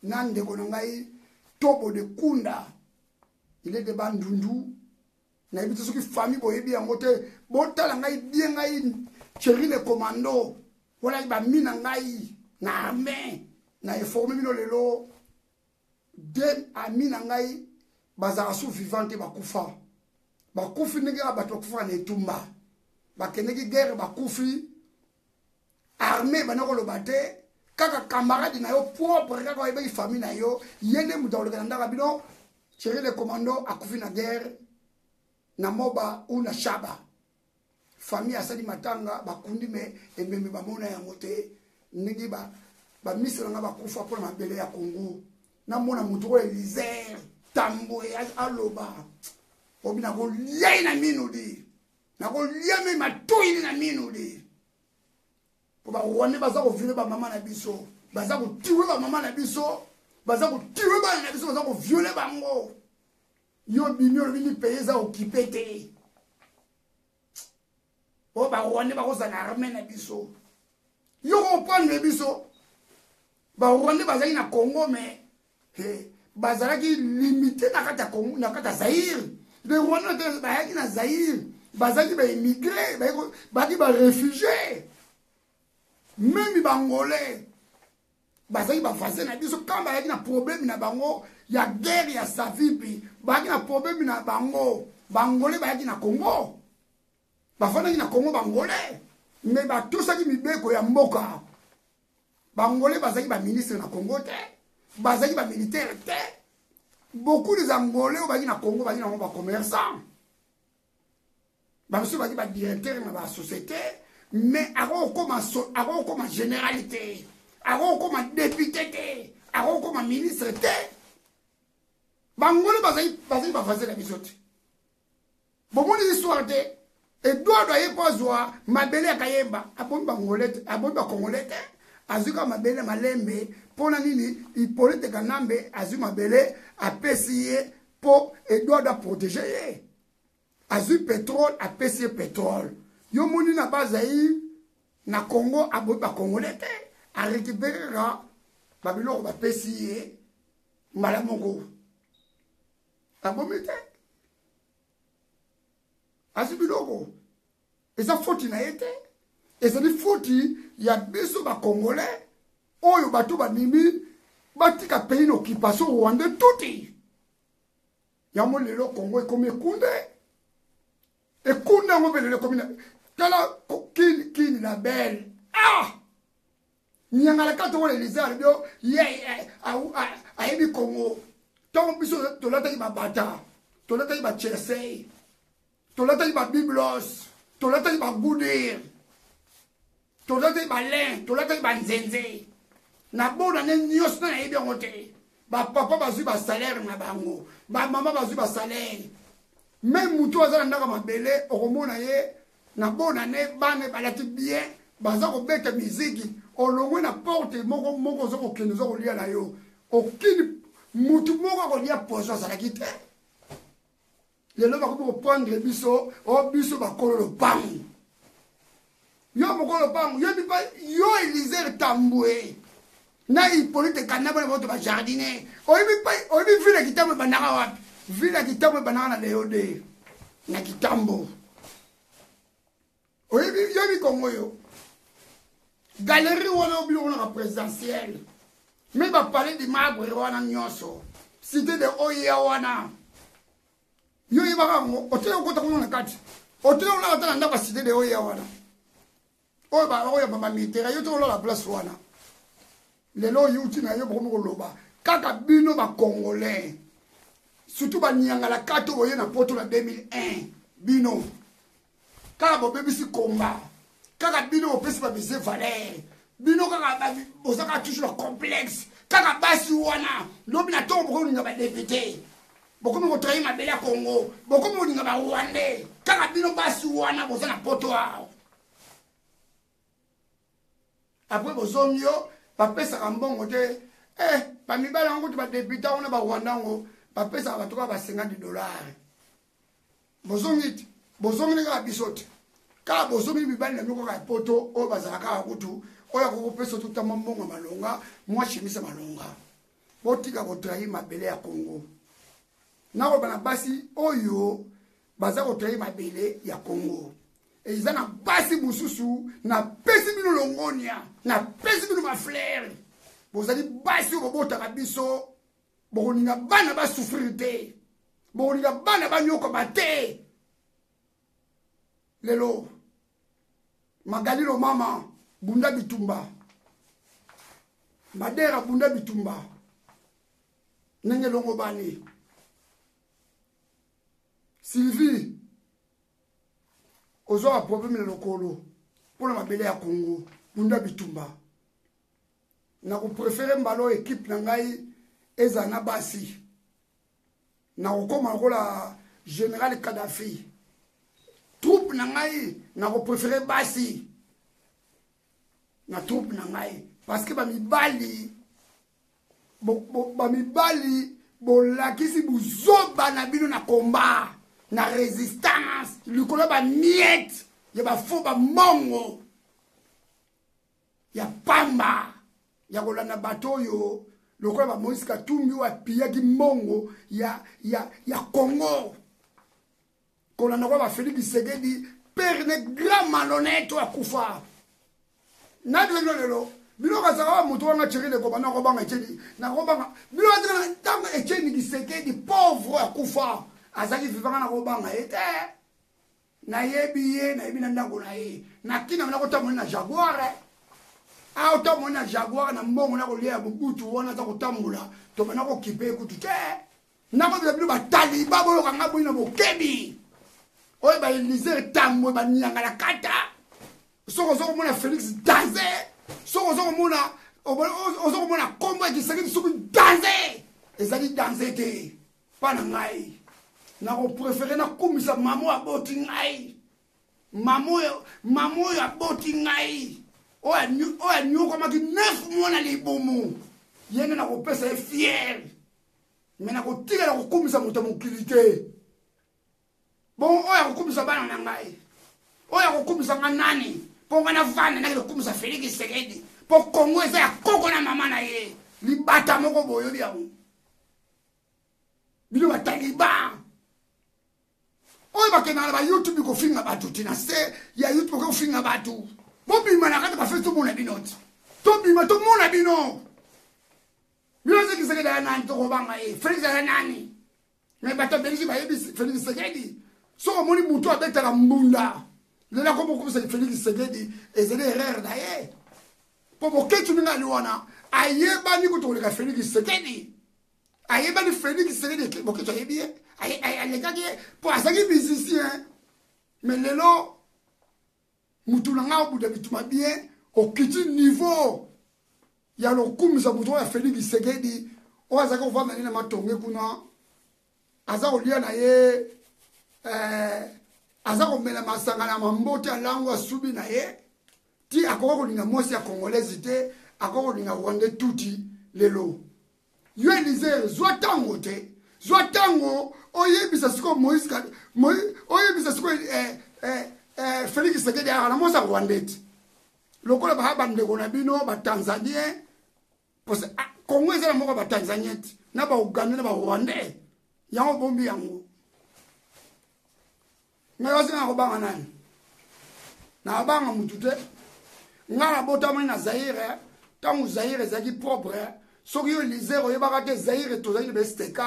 Na ndeko na ngai Tobo de Kunda, il est de Bandundu. Nayebi te soki famille boyebi yango te. Botala ngai bien, ngai Thierry le commando wana, bami na ngai na armée na informe bino lelo. Deux amis na ngai bazalaka sous vivant te, bakufa. Bakufi ndenge kaka bato bakufaka na etumba. Bakendeki guerre, bakufi. Armée banda koloba te, kaka camarade na yo propre, kaka oyebaki famille na yo, ye nde moto akoleka na ndaka bino: Thierry le commando akufi na guerre na Moba ou na Shaba. Famille asali matanga, bakundi, me ebembe bamona yango te. Ndenge bamiso na nga bakufa mpona mabele ya Congo. Namona motu oyo Elizer Tambwe aloba obi nakolia ye na mino di, nakolia me matoi na mino di, mpo barwandais baza kovioler bamama na biso, baza kotuer bamama na biso, baza kotuer bana na biso, baza kovioler bango. Yo bimi olobi ni pays eza occupé te, oyo barwandais bakozala na armée na biso. Yo comprendre biso, barwandais bazalaki na Congo, mais bazalaki limité na kati ya Congo, na kati ya Zaire. Les Rwandais bayaki na Zaire, bazalaki baimmigré, bayaki baréfugié. Même bangolais bazalaki bavoisin na biso. Quand bayaki na problème na bango ya guerre ya Savimbi, bayaki na problème na bango, bangolais bayaki na Congo, bafandaki na Congo bangolais, mais batosaki mibeko ya mboka. Bangolais bazalaki baministre na Congo te, bazalaki bamilitaire te. Beaucoup des Angolais oyo bazalaki na Congo bazalaki nango bacommerçant, bamosusu bazalaki badirecteur na basociété, mais akokoma général te, akokoma député te, akokoma ministre te. Bangolais bazali bavoisin na biso te. Bomoni histoire te? Edouard aye mpo azwa mabele ya Kayemba, abomi bangolais te, abomi bacongolais te, azwi kaka mabele malembe. Mpona nini? Hippolyte Kanambe azwi mabele, apesi ye mpo Edouard aprotéger ye. Azwi pétrole, apesi ye pétrole. Yo moni na Bazaire na Congo, abomi bacongolais te, arécupérera babiloko bapesi ye mbala moko. Abomi te, azwi biloko. Eza foti na ye te, ezali foti ya biso bacongolais oyo bato bandimi batika pays na occupation rwandais tuti. Yango lelo Congo ekomi ekunde, ekunde yango mpe lelo ekomi. Tala Kini, Kini la belle. Ah, nyangala kati oyo Elize alobi ye ayebi Congo. Ntango biso tolataki babata, tolataki bachersey, tolataki babiblos, tolataki bagudir, tolataki balin, tolataki banzenze na bonane nyonso, na nayebi yango te. Bapapa bazwi basalaire na bango, bamama bazwi basalaire, me motu aza na ndako mabele, okomona ye na bonane, bana balati bien, baza kobeta miziki. Olongwe na porte moko moko, oza kokende, oza kolia na yo okini, mutu moko akolia poison azalaki te. Lelo bakomi koprendre biso o biso bakolo lopangu. Yo mokolo lopangu, yoyebi mpa yo Elizer Tambwe na Hippolyte Kanda, bana bato bajardinier. Oyebi mpa, oyebi ville ya Kitambo ebandaka wapi? Ville ya Kitambo ebandaka na Leode na Kitambo. Oyebi, yoyebi Kongo yo galerie wana, oyo biloko naka présidentielle, me bapalais de marbre wana nyonso, cité de oya wana, yo oyebaka yango? Oteli okota kuna na kati, oteli olala ata na ndako ya cité de oya wana oyo baoyamba bamilitaire, yo te olala place wana. Lelo oyuti na yo, bokomi koloba kaka bino bacongolais, surtout baniangala kati oyo boye na Poto na 2001. Bino kaka bobebisi komba, kaka bino bopesi bamise valeur, bino kaka boza kaka toujours na complexe, kaka basi wana. Lobi na ntongo bokolinga badéputé. Bokomi kotrahi mabele ya Congo, bokomi kolinga ba Rwandais. Kaka bino basi wana boza na poto awa. Après bozongi yo bapesaka mbongo te. Eh, bamibali yango kutu badeputa wana ba Rwanda yango bapesaka bato kaka ba 50 dollars. Bozongi te, bozongi kaka biso te. Kaka bozongi mibali na bino kaka ya poto oyo bazalaka kaka kutu oyo akoki kopesa totamba mbongo malonga mwa chemise malonga. Botika kotrahi mabele ya Congo. Nakoloba na basi oyo baza kotrahi mabele ya Congo. Eza na basi mosusu napesi bino longonia, napesi bino baflere. Bozali basi oyo bobotaka biso, bokolinga bana basouffrir te, bokolinga bana banyokama te. Lelo Magali Lomama bunda bitumba, Madera bunda bitumba, ndenge elongo bani Sylvie ozwaka problème na lokolo mpo na mabele ya Congo, bunda bitumba. Nakoprefere mbala oyo ekipe na ngai ezala na basi, nakokoma lokola général Kadhafi. Troupe na ngai nakoprefere basi na troupe na ngai, parce que bamibali bamibali bolakisi buzoba na bino na combat na résistance likolo ba miette ya bafo bambongo ya pamba ya kolanda bato oyo lokola ba Moïse Katumbi oyo apiyaki mbongo ya, ya, ya Congo, kolanda kwa ba Félix Tshisekedi père ne grand malhonnête oyo akufa na bino lelo. Bino kazaka wa moto wana Thierry Lekoba, nakobanga Etienne, nakobanga bino kazaka ntango Etienne Tshisekedi pauvre akufa azalaki vivant, nakobanga ye te. Nayebi ye, nayebi na ndako na ye na kina, nakotambola na Jaguar, aotambola na Jaguar na mbongo na kolia ya Mobutu wana aza kotambola, tobanda kokipe ye kutu te. Nakobela bino bataliba, boyoka nga boyi na bokebi oyo baelizer tambwe baniangala kata. Soki oza komona Félix danze, soki oza komona oza komona kombo ya Tshisekedi soki danze, ezali danze te mpa na ngai. Nakoprefere nakumisa mama oyo aboti ngai, mama oyo aboti ngai oyo anyokwamaki 9 mois na libumu, ye nde nakopesa ye fiere. Me nakotikala kokumisa moto ya mokili te. Bongo oyo akokumisa bana na ngai, oyo akokumisa nga nani? Mpo ngai navanda ndenge kokumisa Félix Tshisekedi, mpo Kongo eza ya koko na mama na ye, libata moko boyobi yango. Bino bataliban oyo bakendaka na ba YouTube kofinga bato ti na se ya YouTube kofinga bato, bobima na kati bafesi tomona bino ti, tobima tomona bino. Bino soki Tshisekedi aya nani, tokobanga ye. Félix aya nani? Me bato ya Belgique bayebi Félix Tshisekedi. Soki omoni motu abetaka mbunda lelo akomi kokomisa Félix Tshisekedi, ezali erreur na ye, mpo Boketshu ndenge ali wana ayebani kutu koleka Félix Tshisekedi. Ayebani Félix Tshisekedi, Boketshu ayebi ye, alekaki ye mpo azalaki musicien. Me lelo mutu na ngai obuda bituma bien, okiti niveau ya lokumisa moto oyo ya Félix Tshisekedi oyo azalaki kovanda nde na matonge kuna, aza kolia na ye eh, aza komela masanga na mambote alango asubi na ye ti akoka kolinga mwasi ya congolaise te, akoka kolinga rwandais tuti. Lelo yo Elizer, zwa ntango te, zwa ntango oyebisa sikoyo Moïse, oyebisa sikoyo eh, eh, eh, Félix Tshisekedi ayaka na mwasi ya rwandais te lokola baya bandeko na bino batanzanien, parce ah, Congo eza na moko batanzanien te na baugandais na barwandais, yango bombi yango. Ngai wasi nga kobanga nani? Nabanga mutu te. Ngai nabotamaki na Zaire, ntango Zaire ezalaki propre. Soki yo Elizer oyebaka te, Zaire tozalaki na ba-STK,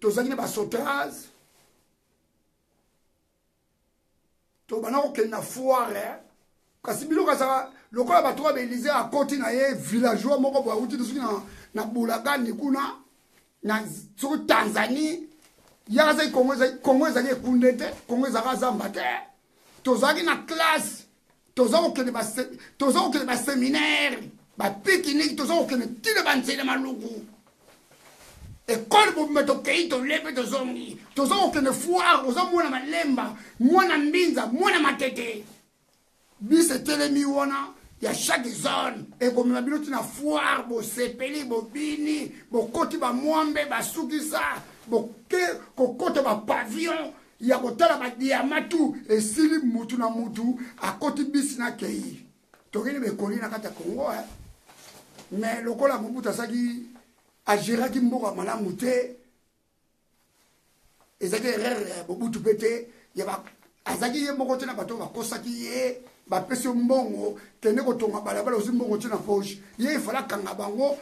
tozalaki na basotras, tobanda kokende na foire. Kasi biloko azalaka lokola bato oyo baelizer akoti na ye villageois moko boye awuti soki na Bulagani kuna na soki Tanzanie, yaka azali Kongo, Kongo ezalaki ekunde te, Kongo ezalaka zamba te. Tozalaki na classe, toza kokende baseminaire, bapikiniki, toza kokende ntina banzela maluku. Ekole bobima, tokei, tole mpe tozongi, toza kokende foire. Oza mwana Malemba, mwana Mbinza, mwana Matete, bus etelemi wana ya chaque zone, ekomema bino ntina foire. Bosepeli, bobini, bokoti bamwambe, basukisa, boke kokota bapavillon ya kotala badiama tu. Esili, mutu na mutu akoti bisi na kei. Tokende bekoli na kati ya Congo, eh. Mais lokola Mobutu azalaki, agéraki mboka malamu te, ezalaki erreur ya Mobutu mpe te, azalaki ye moko te na bato oyo bakosaki ye. Bapesi yo mbongo, kende kotonga balabala, ozwi mbongo te na poche. Ye efala akanga bango.